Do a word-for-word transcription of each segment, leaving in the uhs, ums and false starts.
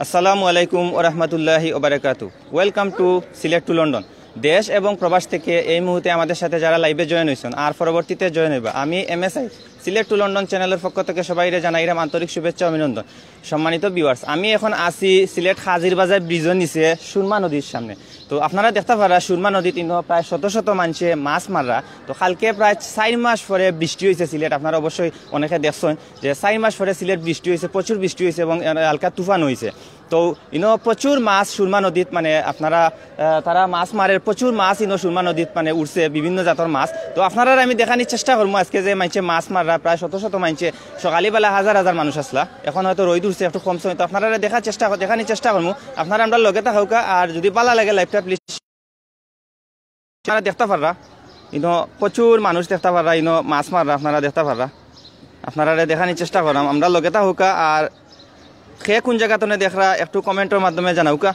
আসসালামু আলাইকুম ওয়া রাহমাতুল্লাহি ওয়া বারাকাতু। Welcome to Sylhet to London. দেশ এবং প্রবাস থেকে এই মুহূর্তে আমাদের সাথে যারা লাইভে জয়েন হইছেন আর পরবর্তীতে জয়েন হইবা, আমি এমএসআই সিলেট টু লন্ডন চ্যানেলের পক্ষ থেকে সবাইরে জানাইরাম আন্তরিক শুভেচ্ছা ও অভিনন্দন। সম্মানিত ভিউয়ার্স, আমি এখন আছি সিলেট কাজির বাজার ব্রিজর নিচে সুরমা নদীর সামনে। তো আপনারা দেখতা পাররা সুরমা নদীত ইনো প্রায় শত শত মানষে মাছ মাররা। তো কালকে প্রায় চাইর মাস পরে বৃষ্টি হইছে সিলেট, আপনারা অবশ্যই অনেকে দেখছেন যে চাইর মাস পরে সিলেট বৃষ্টি হইছে, প্রচুর বৃষ্টি হইছে এবং এর হালকা তুফান হইছে। তো ইনো প্রচুর মাছ সুরমা নদীত, মানে আপনারা, আহ, তারা মাছ মারের, প্রচুর মাছ ইনো সুরমা নদীত মানে উঠছে, বিভিন্ন জাতর মাছ। তো আপনারারে আমি দেখানির চেষ্টা করমু আজকে যে মানষে মাছ মাররা, প্রায় শত শত মানষে, সকালবেলা হাজার হাজার মানুষ আছলা, এখন হয়তো রইদ উঠছে একটু কমছে, তো আপনারারে দেখার চেষ্টা, দেখানির চেষ্টা করমু। আপনারা আমরার লগে থাকউক্কা, আর যদি ভালা লাগে লাইভটা প্লিজ আপনারা দেখতা পাররা, ইনো প্রচুর মানুষ দেখতা পাররা, ইনো মাছ মাররা, আপনারা দেখতা পাররা। আপনারারে দেখানির চেষ্টা করাম, আমরার লগে থাকউক্কা। আর কে কোন জাগা তনে দেখরা একটু কমেন্টর মাধ্যমে জানাউক্কা।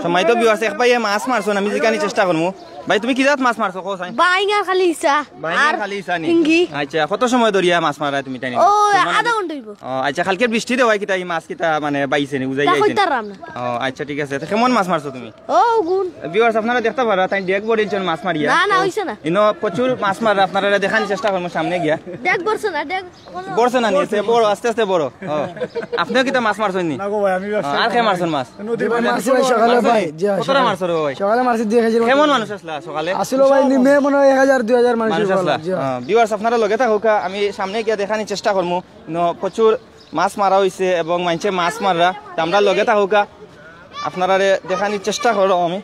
সম্মানিত ভিউয়ার্স, এক ভাইয়ে মাছ মারছইন, আমি জিকানির চেষ্টা করমু। ভাই, তুমি কি জাত মাছ মারছো, কও চাই? বাইং আর খালি ইছা। বাইং আর আর খালি ইছা নি? হিঙ্গি। আচ্ছা, কত সময় ধরিয়া মাছ মাররায় তুমি তাইন? ও, আধা ঘন্টা অইবো। ও, আচ্ছা, কালকে বৃষ্টি দেওয়ায় কিতা ই মাছ কিতা মানে বাইছে নি, উজাই তা আইছে নি? কইতারাম না। ও, আচ্ছা, ঠিক আছে। তো কেমন মাছ মারছো তুমি? ও, গুণ। ভিউয়ার্স, আপনারা দেখতা পাররা, তাইন ডেগ ভরিলছইন মাছ মারিয়া। না, না, তো অইছে না। ইনো প্রচুর মাছ মাররা, আপনারারে দেখানির চেষ্টা করমু সামনে গিয়া। ডেগ ভরছে না, ডেগ। ভরছে না নি, সে বড়, আস্তে আস্তে বড়। ও, আপনেও কিতা মাছ মারছইন নি? না গো ভাই, আমি ও, ব্যবসা আর কে করি। মারছইন মাছ? নদীর জি ভাই, পানি মারছি ভাই, সকালে ভাই। জি, কতটা সকালে। মারছো রে ভাই? সকালে মারছি দুই কেজির মতো। কেমন মানুষ আছলা সকালে? আছিল ভাই, নিম্নে মনে হয় এক হাজার, দুই হাজার মানুষ মানুষ আছলা। জি। ও, ভিউয়ার্স, আপনারা লগে থাকউক্কা, আমি সামনে গিয়া দেখানির চেষ্টা করমু। ইনো প্রচুর মাছ মারা হইছে এবং মানষে মাছ মাররা, তো আমরার লগে থাকউক্কা, আপনারারে দেখানির চেষ্টা করমু আমি।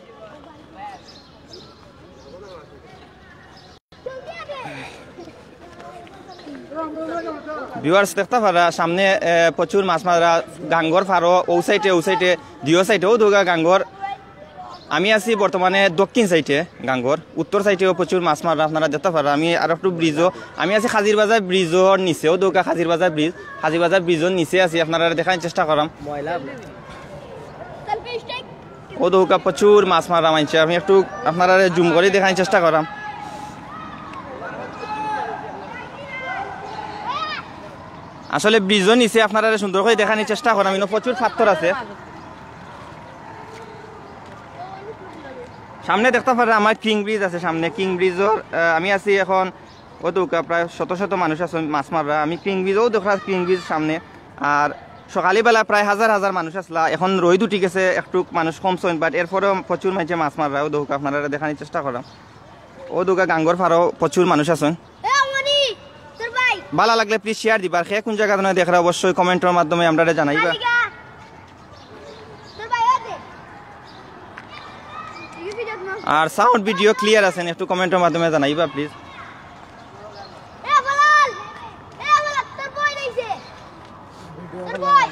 ভিউয়ার্স, দেখতা পাররা সামনে, এ, প্রচুর মাছ মাররা, গাঙ্গর পারো, ও সাইডে, ও সাইডে, দুইও সাইডে, ও দুগা গাঙ্গর। আমি আছি বর্তমানে দক্ষিণ সাইডে গাঙ্গর, উত্তর সাইডেও প্রচুর মাছ মাররা, আপনারা দেখতা পাররা। আমি আর একটু ব্রিজও, আমি আছি কাজির বাজার ব্রিজর নিচে, ও দুগা কাজির বাজার ব্রিজ, কাজির বাজার ব্রিজর নিচে আছি, আপনারারে দেখানির চেষ্টা করাম। ও দুগা প্রচুর মাছ মাররা মানষে, আমি একটু আপনারারে জুম করি দেখানির চেষ্টা করাম। আসলে ব্রিজর নিচে আপনারারে সুন্দর করি দেখানির চেষ্টা করাম, ইনো প্রচুর পাথর আছে। সামনে দেখতা পাররা আমার কিং ব্রিজ আছে, সামনে কিং ব্রিজর, আহ, আমি আছি এখন ও দুগা প্রায় শত শত মানুষ আছইন মাছ মাররা। আমি কিং ব্রিজ, ও দেখরা কিং ব্রিজ সামনে। আর সকালবেলা প্রায় হাজার হাজার মানুষ আছলা, এখন রইদ উঠি গেছে, একটু মানুষ কমছইন, but এরপরেও প্রচুর মানষে মাছ মাররা। ও দুগা আপনারারে দেখানির চেষ্টা করাম, ও দুগা গাঙ্গর পারো প্রচুর মানুষ আছইন। এ, অমনি, তোর ভাই। ভালা লাগলে প্লিজ শেয়ার দিবা, আর কে কোন জাগা তনে দেখরা অবশ্যই কমেন্টর মাধ্যমে আমরারে জানাইবা। তোর ভাই আছে। আর সাউন্ড ভিডিও ক্লিয়ার আছে নি, একটু কমেন্টর মাধ্যমে জানাইবা প্লিজ। এ বলাল, এ বলাল, তোর বই রইছে। তোর বই।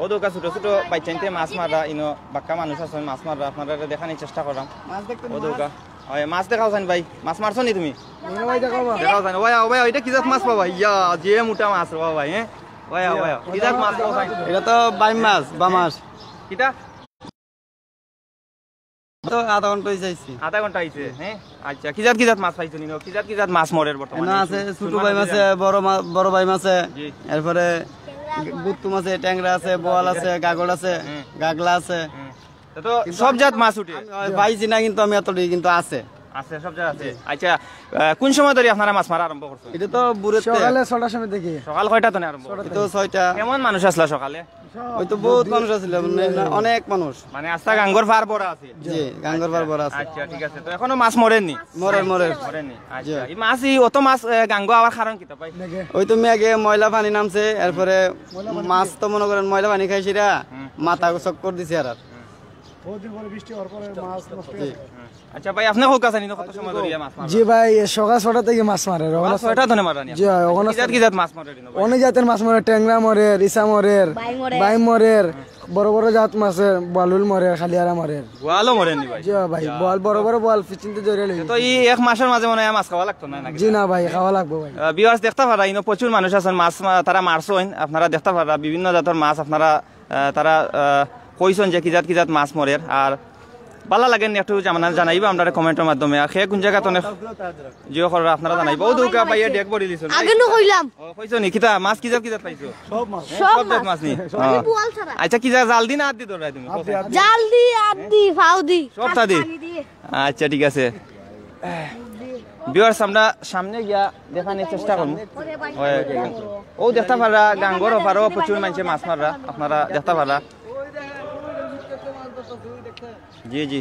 ও দুগা ছোট ছোট বাইচ্চাইন্তে মাছ মাররা, ইনো বাক্কা মানুষ আছইন মাছ মাররা, আপনারারে দেখানির চেষ্টা করাম। মাছ দেখতে ও দুগা। ওই মাছ দেখাও চাইন ভাই, মাছ মারছো নি তুমি? মনে হয় দেখাও বা। দেখাও চাইন। ওয়া, ওয়া, ইটা কি জাত মাছ পাবা? ইয়া, যে মোটা মাছ রে বাবা, হ্যাঁ? ওয়া, ওয়া, কি জাত মাছ পাবা? এটা তো বাইম মাছ, বা মাছ। কিতা? তো আধা ঘন্টা হইছে আইছি। আধা ঘন্টা হইছে, হ্যাঁ? আচ্ছা, কি জাত, কি জাত মাছ পাইছো নি? কি জাত, কি জাত মাছ মরের বর্তমানে? এনে আছে ছোট বাইম আছে, বড় মা-, বড় বাইম আছে, জি। এরপরে গুত্তুম আছে, ট্যাংরা আছে, বোয়াল আছে, গাগর আছে, হুম। গাগলা আছে। হুম। তো, তো সব জাত মাছ উঠে? আমি পাইছি না, কিন্তু আমি এতটুকু কিন্তু আছে। আছে, সব জাত আছে। জি। আচ্ছা, আহ, কোন সময় ধরে আপনারা মাছ মারা আরম্ভ করছেন? এটা তো ভোরের তে। সকালে ছয়টার সময় দেখি। সকাল কয়টা তনে আরম্ভ করছেন? এই তো ছয়টা। কেমন মানুষ আছলা সকালে? ওই তো বহুত মানুষ আছিল, মানে, না, অনেক মানুষ। মানে, আস্তা গাঙ্গর পার ভরা আছে? জি, গাঙ্গর পার ভরা আছে। আচ্ছা, ঠিক আছে। তো এখনো মাছ মরেনি? মরের, মরের। মরেনি। আচ্ছা, জি। এই মাছ, এই অত মাছ, এ, গাঙ্গো আওয়ার কারণ কিতা ভাই? ওই তো মেঘে ময়লা পানি নামছে, এরপরে মাছ তো মনে করেন ময়লা পানি খাইছিরা, হুম। মাথা চক্কর দিছে আর আর। বহুত দিন পরে বৃষ্টি হওয়ার পরে মাছ নষ্ট হয়ে যায়। আচ্ছা ভাই, আপনে কউক্কা চাইন, ইনো কত সময় ধরিয়া মাছ মাররা? জি ভাই, এ সকাল ছয়টা থেকে মাছ মারে। সকাল ছয়টা তনে মাররা নি? জি, অখনো কি জাত, কি জাত মাছ মারে ইনো ভাই? অনেক জাতের মাছ মরে, ট্যাংরা মরের, ইছা মরের, বাইম মরের। বাইম মরের, বড় বড় জাত মাছের, বালুল মরের, খালিয়ারা মরের। বোয়ালও মরে নি ভাই? জি ভাই, ইয়া। বোয়াল, বড় বড় বোয়াল, ফিচিনতে ধরে লই। তো এই এক মাসের মাঝে মনে হয় মাছ খাওয়া লাগতো না নাকি? জি না ভাই, খাওয়া লাগবো ভাই। আহ, ভিউয়ার্স দেখতা পাররা, ইনো প্রচুর মানুষ আছইন, মাছ মা-, তারা মারছইন, আপনারা দেখতা পাররা, বিভিন্ন জাতর মাছ আপনারা আহ, তারা, আহ, কইছইন যে কি জাত কি জাত মাছ মরের। আর ভালা লাগের নি একটু জানা-, জানাইবা আমরারে comment-র মাধ্যমে। আর কে কুন জাগাত অনেক জিও কররা আপনারা জানাইবা। অউ দেউক্কা ভাইয়ে ডেক ভরি দিছইন। আগে নু কইলাম। ও, কইছো নি? কিতা মাছ কি জাত কি জাত পাইছো? সব মাছ। সব জাত মাছ নি? খালি ও। বোয়াল ছাড়া। আচ্ছা, কি জাত, জাল দি না আত দি ধররায় তুমি? আত দি, আত দি। জাল দি, আত দি, ফাও দি। সব তা দি? পানি দি। আচ্ছা, ঠিক আছে। Viewers, আমরা সামনে গিয়া দেখানির চেষ্টা করমু। ওই, অউ দেখতা পাররা, গাঙ্গর ওপারও প্রচুর মানষে মাছ মাররা, আপনারা দেখতা পাররা। জি, জি।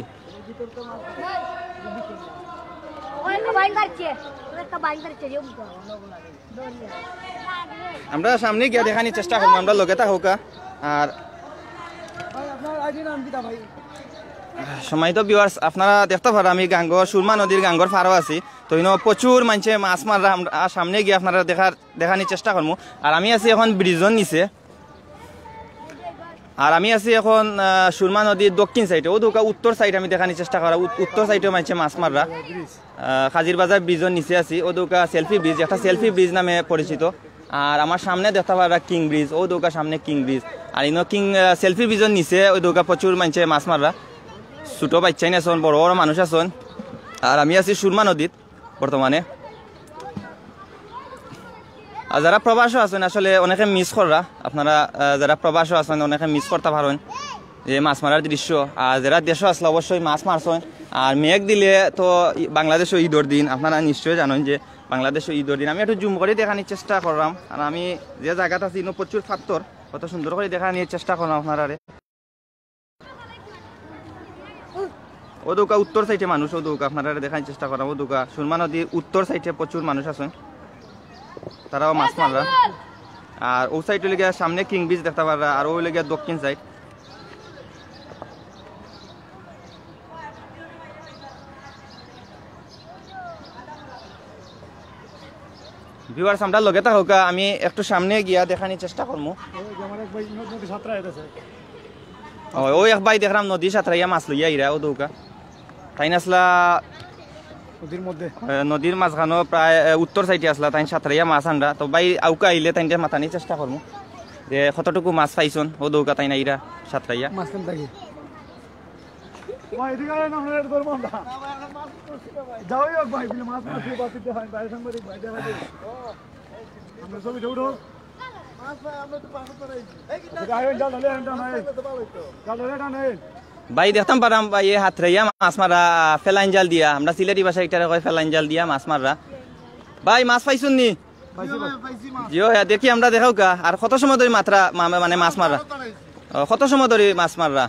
ওই একটা বাইন ধরছে, ওই একটা বাইন ধরছে, যে উঠো। আমরা সামনে গিয়া দেখানির চেষ্টা করমু, আমরার লগে থাকউক্কা। আর সম্মানিত viewers, আপনারা দেখতা পাররা আমি গাঙ্গর, সুরমা নদীর গাঙ্গর পারও আছি। তো ইনো প্রচুর মানষে মাছ মাররা, আমরা সামনে গিয়া আপনারারে দেখার, দেখানির চেষ্টা করমু। আর আমি আছি এখন bridge-র নিচে। আর আমি আছি এখন, আহ, সুরমা নদীর দক্ষিণ side-এ, অউ দেউক্কা উত্তর side আমি দেখানির চেষ্টা করা, উত-, উত্তর side-এও মানষে মাছ মাররা। আহ, কাজির বাজার bridge-র নিচে আছি, অউ দেউক্কা selfie bridge, একটা selfie bridge নামে পরিচিত। আর আমার সামনে দেখতা পাররা King Bridge, অউ দেউক্কা সামনে King Bridge। আর ইনো King, আহ, selfie bridge-র নিচে অউ দেউক্কা প্রচুর মানষে মাছ মাররা, ছোট বাইচ্চাইন আছইন, বড় বড় মানুষ আছইন। আর আমি আছি সুরমা নদীত বর্তমানে। আর যারা প্রবাসও আছইন, আসলে অনেকে miss কররা। আপনারা, আহ, যারা প্রবাসও আছইন, অনেকে miss করতা পারইন যে মাছ মারার দৃশ্য। আর যারা দেশো আছলা, অবশ্যই মাছ মারছইন। আর মেঘ দিলে তো ই-, বাংলাদেশো ঈদর দিন, আপনারা নিশ্চয় জানইন যে বাংলাদেশো ঈদর দিন। আমি একটু zoom করি দেখানির চেষ্টা কররাম। আর আমি যে জাগাত আছি, ইনো প্রচুর পাত্থর, অত সুন্দর করি দেখানির চেষ্টা কররাম আপনারারে। অউ দেউক্কা উত্তর side-এ মানুষ, অউ দেউক্কা আপনারারে দেখানির চেষ্টা কররাম। অউ দেউক্কা সুরমা নদীর উত্তর side-এ প্রচুর মানুষ আছইন, তারাও মাছ মাররা। আর অউ side অইলো গিয়া সামনে King Bridge দেখতা পাররা, আর অউ অইলো গিয়া দক্ষিণ side। Viewers, আমরার লগে থাকউক্কা, আমি একটু সামনে গিয়া দেখানির চেষ্টা করমু। ওই যে আমার এক ভাই নদী সাঁতরাইয়া আছে। ও, অউ এক ভাই দেখরাম নদী সাঁতরাইয়া মাছ লইয়া আইরা, অউ দেউক্কা। তাইন আছলা নদীর মধ্যে। এ, নদীর মাঝখানো প্রায়, এ, উত্তর side-এ আছলা, তাইন সাঁতরাইয়া মাছ আনরা। তো ভাই আউক্কা আইলে তাইনরে মাতানির চেষ্টা করমু যে কতটুকু মাছ পাইছইন, অউ দেউক্কা তাইন আইরা সাঁতরাইয়া। মাঝখান থাকি। ভাই, এদিকে আয় না, আমরা এটা ধরবো আমরা। যাও, যাও, ভাই, বিলে মাছ মারছি, বাতিতে হয়, বাইরে সাংবাদিক ভাই, দেখা যায়। আমরা ছবি উঠো, উঠো। মাছ ভাই, আমরা তো পাশে তো রয়েছি। এই কি আচ্ছা, আয়, যাও, তাহলে, যাও, যাও, যাও। ভাই, দেখতাম পাররাম, ভাই, এ হাতরাইয়া মাছ মাররা, ফেলাইন জাল দিয়া। আমরা সিলেটি ভাষায় ইটারে কয় ফেলাইন জাল দিয়া মাছ মাররা। ভাই, মাছ পাইছইন নি? পাইছি, ভাই। জিও, হ্যাঁ, দেখি আমরা দেখাউক্কা। আর কত সময় ধরি মাত্রা, মা-, মানে মাছ মাররা? ও, কত সময় ধরি মাছ মাররা?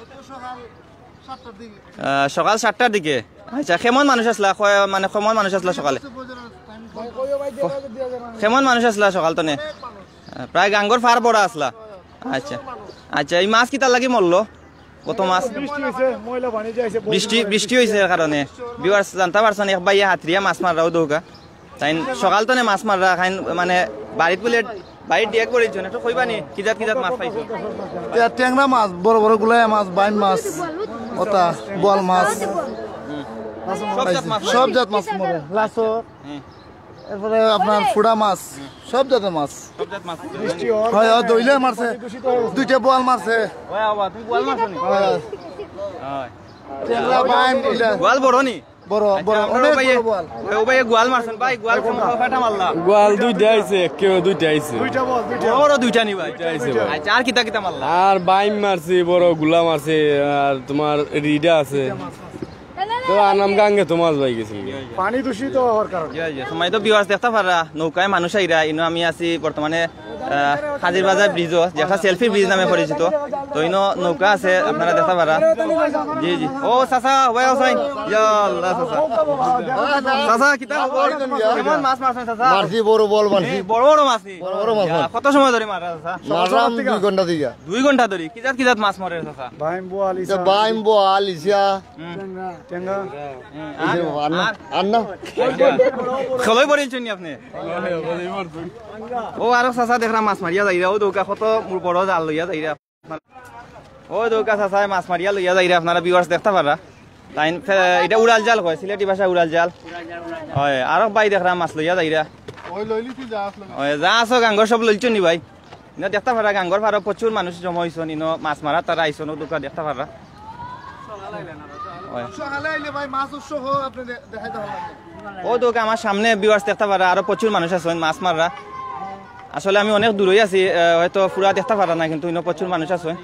আহ, সকাল সাতটার দিকে। আচ্ছা, কেমন মানুষ আছলা? কয়, মানে, কেমন মানুষ আছলা সকালে? কেমন মানুষ আছলা সকাল তনে? আহ, প্রায় গাঙ্গর পার ভরা আছলা। আচ্ছা, আচ্ছা, ই মাছ কিতার লাগি মরলো? কত মাছ? বৃষ্টি অইছে, ময়লা পানি যে আইছে, বৃষ্টি, বৃষ্টি অইছে এর কারণে। Viewers, জানতা পারছইন, এক ভাইয়ে হাতরিয়া মাছ মাররা, অউ দেউক্কা। তাইন সকাল তনে মাছ মাররা, খাইন মানে বাড়িত বুলে, বাড়িত ডেক ভরিলছইন, একটু কইবা নি, কি জাত, কি জাত মাছ পাইছো? ইয়া, টেংরা মাছ, বড় বড় গুলাইয়া মাছ, বাইম মাছ, অতা, বোয়াল মাছ। সব জাত মাছ সব পাইছো? জাত মাছ মরে, লাসর, হুম। এরপরে আপনার ফুড়া মাছ, সব জাতের মাছ। সব জাত মাছ। বৃষ্টি হয়। হয়, হয়, দইলে মারছে, দুইটা বোয়াল মারছে। ওয়া, ওয়া, তুমি বোয়াল মারছো নি? হয়, হয়। হয়। টেংরা, বাইম, ইলা। বোয়াল বড় নি? বড়, আচ্ছা, বড়, আমরার অনেক অউ ভাইয়ে, বড় বোয়াল। অউ ভাইয়ে গোয়াল মারছইন, ভাই, গোয়াল কয়টা মারলা? গোয়াল দুইটা আইছে, একেও দুইটা আইছে। দুইটা বোয়াল, দুইটা। বড় বড় দুইটা নি, ভাই? দুইটা আইছে, ভাই। আচ্ছা, আর কিতা কিতা মারলা? আর বাইম মারছি, বড় গুলা মারছি, আর তুমার রিডা আছে। তো আনাম গাঙ্গে তো মাছ ভাই গেছিল। পানি দূষিত হওয়ার কারণে। জি, জি। সম্মানিত viewers, দেখতা পাররা, নৌকায় মানুষ আইরা, ইনো আমি আছি বর্তমানে আহ, কাজির বাজার bridge-ও, যেটা selfie bridge নামে পরিচিত। তো ইনো নৌকা আছে, আপনারা দেখতা পাররা। জি, জি। ও চাচা, ভাই আছইন? ইয়া আল্লাহ, চাচা। চাচা, কিতা খবর? কেমন মাছ মারছইন, চাচা? মারছি, বড় বোয়াল মারছি। এ, বড় বড় মাছ নি? বড় বড় মাছ ইয়া, মারছি। কত সময় ধরি মাররা, চাচা? মারলাম দুই ঘন্টা দিয়া। দুই ঘন্টা ধরি? কি জাত, কি জাত মাছ মরে, চাচা? বাইম, বোয়াল, ইসা। বাইম, বোয়াল, ইসা। হুম। টেংরা। হুম, এই যে আর, আর না, আর? আর না। খলই পড়িলছইন নি আপনে? ও, আরো চাচা দেখরা মাছ মারিয়া যাইরা, অউ দেউক্কা কত বড় জাল লইয়া যাইরা। অউ দেউক্কা চাচায় মাছ মারিয়া লইয়া যাইরা, আপনারা viewers দেখতা পাররা। তাইন ফে-, ইটা উড়াল জাল কয়, সিলেটি ভাষায় উড়াল জাল। হয়, আরো ভাই দেখরা মাছ লইয়া যাইরা। ওই লইলি তুই যা আসলে। হয়, যা আছো গাঙ্গর সব লইলছইন নি ভাই? ইনো দেখতা পাররা, গাঙ্গর পারো প্রচুর মানুষ জমা অইছইন, ইনো মাছ মারা তারা আইছইন, অউ দোকা দেখতা পাররা। অয়। সকালে আইলে ভাই, মাছ উৎসব আপনি দে-, দেখাইতে পারবেন। অউ দোকা আমার সামনে viewers দেখতা পাররা, আরো প্রচুর মানুষ আছইন মাছ মাররা। আসলে আমি অনেক দূরই আছি, আহ, হয়তো পুরা দেখতা পাররা না, কিন্তু ইনো প্রচুর মানুষ আছইন।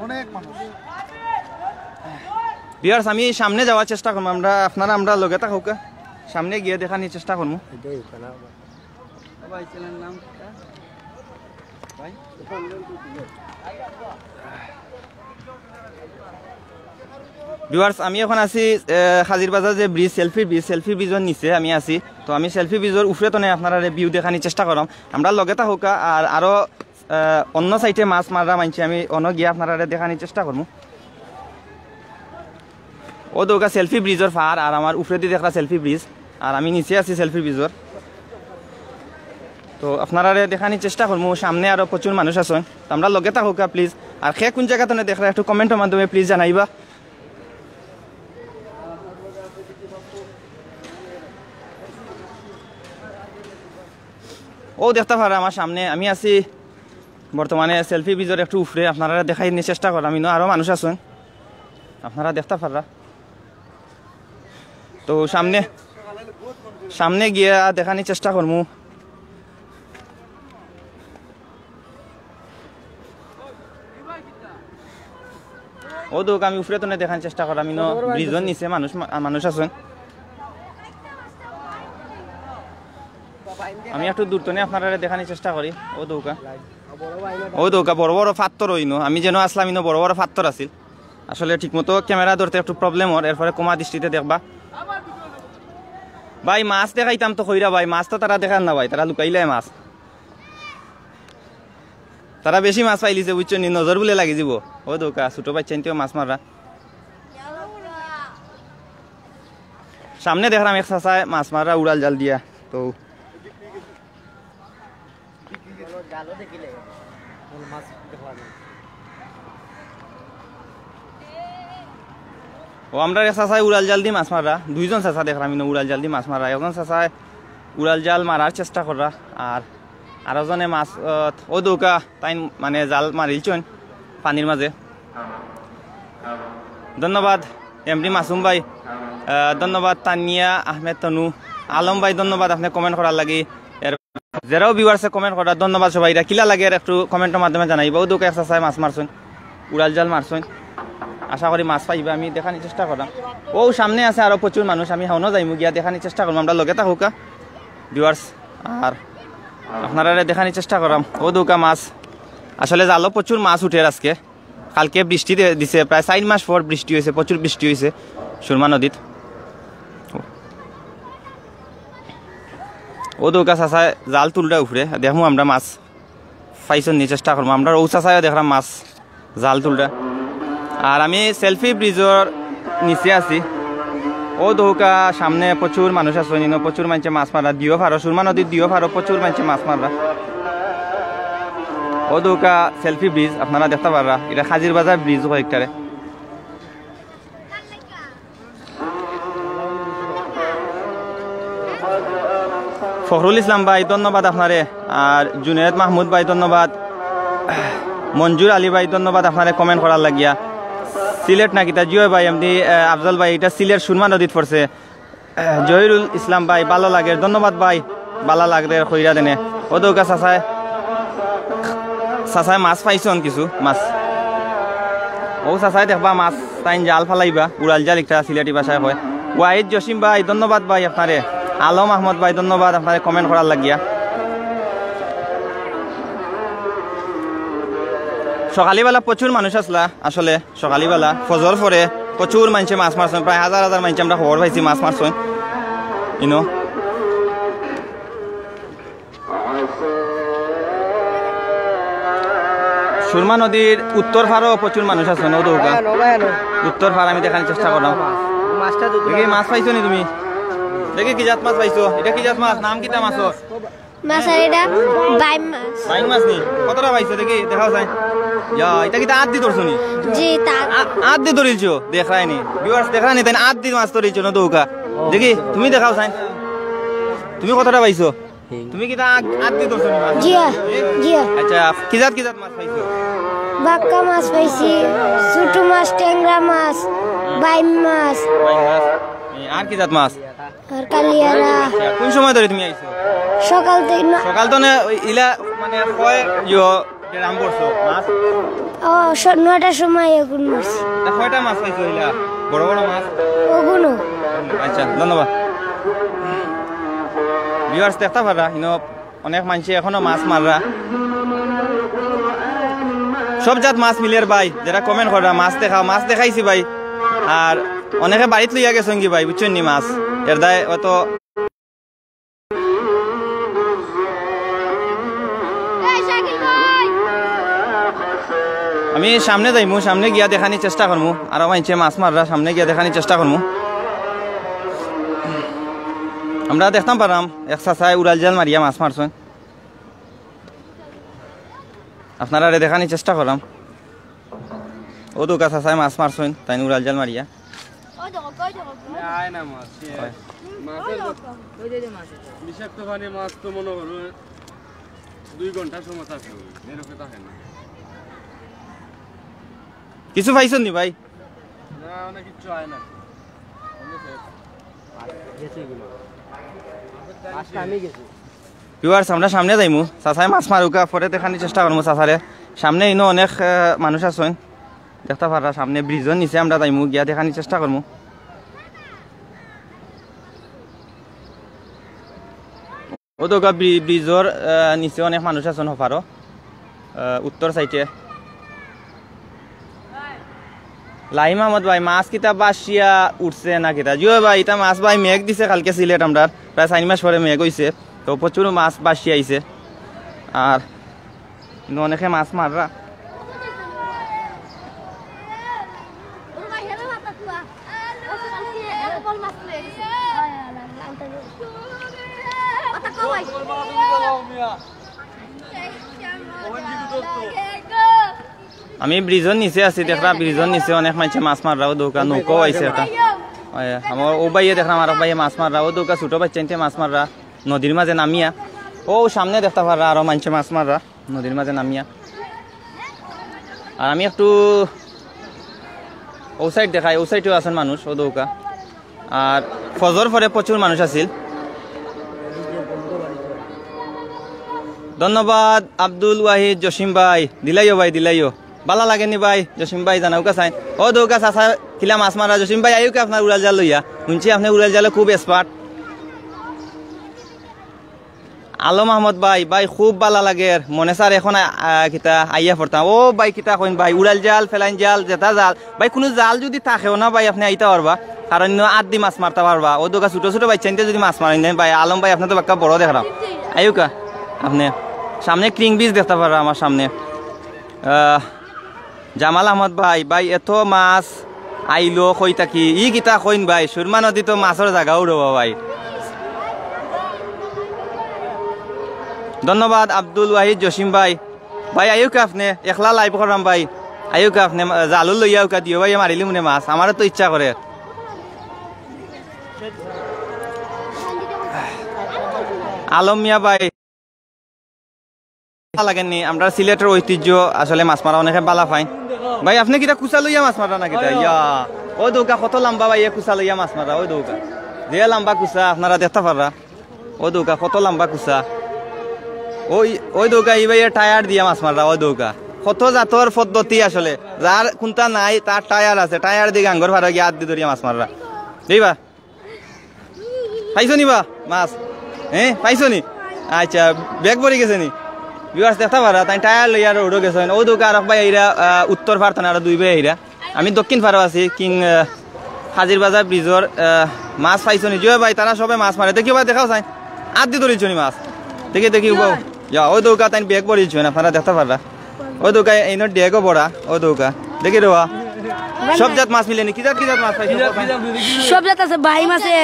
অনেক মানুষ। Viewers, আমি সামনে যাওয়ার চেষ্টা করমু, আমরা, আপনারা আমরার লগে থাকউক্কা, সামনে গিয়া দেখানির চেষ্টা করমু। Viewers, আমি এখন আছি, আহ, হাজির বাজার যে bridge, সেলফি bridge, সেলফি bridgeর নিচে আমি আছি। তো আমি সেলফি bridgeর উপরে তনে আপনারারে view দেখানির চেষ্টা করমু, আমরার লগে থাকউক্কা। আর আরো, আহ, অন্য side-এ মাছ মাররা মানষে, আমি অনো গিয়া আপনারারে দেখানির চেষ্টা করমু। অউ দোকা সেলফি bridgeর পার, আর আমার উপরেদি দেখরা সেলফি bridge, আর আমি নিচে আছি সেলফি bridgeর। তো আপনারারে দেখানির চেষ্টা করমু, সামনে আরো প্রচুর মানুষ আছইন, তো আমরার লগে থাকউক্কা please। আর কে কুন জাগা তনে দেখরা একটু comment-র মাধ্যমে please জানাইবা। অউ দেখতা পাররা আমার সামনে, আমি আছি বর্তমানে সেলফি bridgeর একটু উপরে, আপনারারে দেখানির চেষ্টা করমু, ইনো আরো মানুষ আছইন, আপনারা দেখতা পাররা। তো সামনে, সামনে গিয়া দেখানির চেষ্টা করমু। অউ দোকা আমি উপরে তনে দেখানির চেষ্টা করমু, ইনো bridgeর নিচে মানুষ মা-, মানুষ আছইন। আমি একটু দূর তনে আপনারারে দেখানির চেষ্টা করি। অউ দোকা, অউ দোকা বড় বড় পাত্থর অইন, আমি যেনো আছলাম ইনো বড় বড় পাত্থর আছিল। আসলে ঠিকমতো camera ধরতে একটু problem অর, এরপরে ক্ষমা দৃষ্টিতে দেখবা। ভাই, মাছ দেখাইতাম তো কইরা ভাই, মাছ তো তারা দেখার না ভাই, তারা লুকাইলায় মাছ। তারা বেশি মাছ পাইলিছে, বুঝছো নি, নজর বুলে লাগি যিবো। অউ দোকা ছোট বাইচ্চাইন্তেও মাছ মাররা। সামনে দেখরাম এক চাচায় মাছ মাররা উড়াল জাল দিয়া। তো অউ আমরার এক চাচায় উড়াল জাল দি মাছ মাররা, দুইজন চাচা দেখরাম ইনো উড়াল জাল দি মাছ মাররা। একজন চাচায় উড়াল জাল মারার চেষ্টা কররা, আর আরো জনে মাছ, আহ, অউ দোকা তাইন মানে জাল মারিলছইন পানির মাঝে। ধন্যবাদ এমডি মাসুম ভাই, আহ, ধন্যবাদ তানিয়া আহমেদ তনু, আলম ভাই, ধন্যবাদ আপনে comment করার লাগি। এর যেরাও viewers-এ comment করা, ধন্যবাদ সবাইরে। কিলা লাগের একটু comment-র মাধ্যমে জানাইবা। অউ দোকা এক চাচায় মাছ মারছইন, উড়াল জাল মারছইন, আশা করি মাছ পাইবা, আমি দেখানির চেষ্টা করমু। অউ সামনে আছে আরো প্রচুর মানুষ, আমি হনো যাইমু গিয়া দেখানির চেষ্টা করমু, আমরার লগে থাকউক্কা viewers। আর আপনারারে দেখানির চেষ্টা করমু। অউ দোকা মাছ, আসলে জালো প্রচুর মাছ উঠের আজকে। কালকে বৃষ্টি দে-, দিছে, প্রায় চাইর মাস পর বৃষ্টি অইছে, প্রচুর বৃষ্টি অইছে সুরমা নদীত। অউ দোকা চাচায় জাল তুলরা উপরে, দেখমু আমরা মাছ পাইছইন নি, চেষ্টা করমু। আমরার অউ চাচায়ও দেখরাম মাছ জাল তুলরা। আর আমি সেলফি bridge-র নিচে আছি। অউ দোকা সামনে প্রচুর মানুষ আছইন, ইনো প্রচুর মানষে মাছ মাররা, দিও পারো, সুরমা নদীর দিও পারো, প্রচুর মানষে মাছ মাররা। অউ দোকা সেলফি bridge আপনারা দেখতা পাররা, ইটা হাজির বাজার bridge কয় ইটারে। ফখরুল ইসলাম ভাই, ধন্যবাদ আপনারে। আর জুনেদ মাহমুদ ভাই, ধন্যবাদ। মঞ্জুর আলী ভাই, ধন্যবাদ আপনারে comment করার লাগিয়া। সিলেট না কিতা? জি অয় ভাই, এমডি, আহ, আফজল ভাই, ইটা সিলেট সুরমা নদীত পড়ছে। আহ, জহিরুল ইসলাম ভাই, ভালা লাগের, ধন্যবাদ ভাই, ভালা লাগের কইরা দেনে। অউ দোকা চাচায়, চাচায় মাছ পাইছইন কিছু মাছ। অউ চাচায় দেখবা মাছ, তাইন জাল ফালাইবা, উড়াল জাল ইটা সিলেটি ভাষায় কয়। ওয়াহিদ জসিম ভাই, ধন্যবাদ ভাই আপনারে। আলম আহমদ ভাই, ধন্যবাদ আপনারে comment করার লাগিয়া। সকালবেলা প্রচুর মানুষ আছলা, আসলে সকালবেলা ফজর পরে প্রচুর মানষে মাছ মারছইন, প্রায় হাজার হাজার মানষে আমরা খবর পাইছি মাছ মারছইন ইনো। সুরমা নদীর উত্তর পারও প্রচুর মানুষ আছইন, অউ দোকা। উত্তর পার আমি দেখানির চেষ্টা করমু। দেখি, মাছ পাইছো নি তুমি? দেখি, কি জাত মাছ পাইছো? ইটা কি জাত মাছ? নাম কিতা মাছর? মাছ আর ইটা বাইম মাছ। বাইম মাছ নি? কতটা পাইছো? দেখি, দেখাও চাই। ইয়া, ইটা কিতা আত দি ধরছো নি? জি, তা আ-, আত দি ধরিলছো? দেখরায় নি? Viewers, দেখরায় নি? তাইন আত দি মাছ ধরিলছো না দোকা? দেখি, তুমি দেখাও চাই। তুমি কতটা পাইছো? তুমি কিতা আগ-, আগ দি ধরছো নি মাছ? জি অয়, জি অয়। আচ্ছা, কি জাত কি জাত মাছ পাইছো? বাক্কা মাছ পাইছি, ছোট মাছ, টেংরা মাছ, বাইম মাছ। বাইম মাছ। এ, আর কি জাত মাছ? আর কালিয়ারা। আচ্ছা, কোন সময় ধরি তুমি আইছো? সকাল থাকি না। সকাল তো না, ওই ইলা মানে কয় ইয়ো, গ্রাম পড়ছো মাছ? ও, স-, নয়টার সময় এগুন মারছি। তা কয়টা মাছ পাইছো ইলা? বড় বড় মাছ? ওগুনও। আচ্ছা, ধন্যবাদ। Viewers দেখতা পাররা, ইনো অনেক মানষে এখনো মাছ মাররা। সব জাত মাছ মিলের ভাই, যেরা comment কররা, মাছ দেখাও, মাছ দেখাইছি ভাই। আর অনেকে বাড়িত লইয়া গেছইন গি ভাই, বুঝছইন নি মাছ? এর দায় অত আমি সামনে যাইমু, সামনে গিয়া দেখানি চেষ্টা করমু। আরো মানষে মাছ মাররা, সামনে গিয়া দেখানি চেষ্টা করমু। আমরা দেখতাম পাররাম এক চাচায় উড়াল জাল মারিয়া মাছ মারছইন। আপনারারে দেখানি চেষ্টা কররাম। ও দৌকা চাচায় মাছ মারছইন, তাইন উড়াল জাল মারিয়া। ওই দেখো, ওই দেখো। আয় না মাছ, কি হয়? মাছের বিষাক্ত পানি মাছ তো মনে করো দুই ঘন্টার সময় থাকে, এরকম থাকে না। কিছু পাইছইন নি ভাই? না, অনেক কিচ্ছু হয় না। Viewers, আমরা সামনে যাইমু, চাচায় মাছ মারুকা, পরে দেখানি চেষ্টা করমু চাচারে। সামনে ইনো অনেক, আহ, মানুষ আছইন, দেখতা পাররা। সামনে ব্রিজর নিচে আমরা যাইমু, গিয়া দেখানি চেষ্টা করমু। ও দৌকা ব্রি-, ব্রিজর, আহ, নিচে অনেক মানুষ আছইন হপারো, আহ, উত্তর সাইডে। লাহিম আহমদ ভাই, মাছ কিতা বাসিয়া উঠছে না কিতা? জিও ভাই, ইটা মাছ ভাই মেঘ দিছে কালকে সিলেট আমরার, প্রায় চাইর মাস পরে মেঘ অইছে, তো প্রচুর মাছ বাসিয়া আইছে। আর কিন্তু অনেকে মাছ মাররা। আমি ব্রিজর নিচে আছি, দেখরা ব্রিজর নিচে অনেক মানষে মাছ মাররা, ও দৌকা নৌকাও আইছে একটা। ওই, আমার ও ভাইয়ে দেখরা, আমার ভাইয়ে মাছ মাররা, ও দৌকা ছোট বাচ্চাইন্তে মাছ মাররা নদীর মাঝে নামিয়া। ও সামনে দেখতা পাররা আরো মানষে মাছ মাররা নদীর মাঝে নামিয়া। আর আমি একটু ও সাইড দেখাই, ও সাইডেও আছইন মানুষ, ও দৌকা। আর ফজর পরে প্রচুর মানুষ আছিল। ধন্যবাদ আব্দুল ওয়াহিদ জসিম ভাই, দিলাইও ভাই, দিলাইও। বালা লাগেনি ভাই, জসিম ভাই জানাউকা চাইন। ও দৌকা চাচা কিলা মাছ মাররা, জসিম ভাই আইউকা আপনার উড়াল জাল লইয়া। হুনছি আপনে উড়াল জালো খুব expert। আলম আহমদ ভাই, ভাই খুব বালা লাগের, মনে চার এখন আ-, আ, কিতা আইয়া পড়তাম। ও ভাই কিতা কইন ভাই, উড়াল জাল, ফেলাইন জাল, যেটা জাল। ভাই কুনু জাল যুদি থাকেও না ভাই, আপনে আইতা পারবা। কারণ ইনো আত দি মাছ মারতা পারবা। ও দৌকা ছোট ছোট বাচ্চাইন্তে যুদি মাছ মারইন দেন ভাই, আলম ভাই আপনে তো বাক্কা বড় দেখরাম। আইউকা আপনে। সামনে ক্রিং বিচ দেখতা পাররা আমার সামনে। আহ, জামাল আহমদ ভাই, ভাই এত মাছ আইলো কই থাকি? ই কিতা কইন ভাই, সুরমা নদী তো মাছর জাগাও রবা ভাই। ধন্যবাদ আব্দুল ওয়াহিদ জসিম ভাই। ভাই আইউকা আপনে, একলা live কররাম ভাই। আইউকা আপনে, আহ, জালও লইয়া আউকা, দিও ভাইয়ে মারিলিমুনে মাছ, আমারও তো ইচ্ছা করে। আলম মিয়া ভাই। লাগেনি, আমরার সিলেটর ঐতিহ্য আসলে মাছ মারা অনেকে বালা পাইন। ভাই, আপনে কিতা কুচা লইয়া মাছ মাররা না কিতা? ইয়া, ও দৌকা কত লাম্বা ভাই, এ কুচা লইয়া মাছ মাররা, ও দৌকা। যে লাম্বা কুচা আপনারা দেখতা পাররা, ও দৌকা কত লাম্বা কুচা। ওই, ওই দৌকা, ই ভাইয়ে টায়ার দিয়া মাছ মাররা, ও দৌকা। কত জাতর পদ্ধতি আসলে, যার কুনটা নাই, তার টায়ার আছে, টায়ার দি গাঙ্গর পারো গিয়া আত দি ধরিয়া মাছ মাররা। দেখবা? পাইছো নি বা মাছ? হ্যাঁ, পাইছো নি? আচ্ছা, ব্যাগ ভরি গেছে নি? Viewers দেখতা পাররা, তাইন টায়ার লইয়া রোডো গেছইন। ও দৌকা আরক ভাই আইরা, আহ, উত্তর পার থনে আরো দুই ভাই আইরা। আমি দক্ষিণ পারো আছি, কিং, আহ, হাজির বাজার ব্রিজর, আহ, মাছ পাইছো নি? জিও ভাই, তারা সবে মাছ মারে। দেখিও ভাই, দেখাও চাইন। আত দি ধরিছো নি মাছ? দেখি, দেখি, উবাও। ইয়া, ও দৌকা তাইন ব্যাগ ভরিছো না, আপনারা দেখতা পাররা। ও দৌকা, এইনো ডেগও বড়া, ও দৌকা। দেখি রে বা। সব জাত মাছ মিলে নি? কি জাত, কি জাত মাছ পাইছো? সব জাত আছে, বাইম আছে,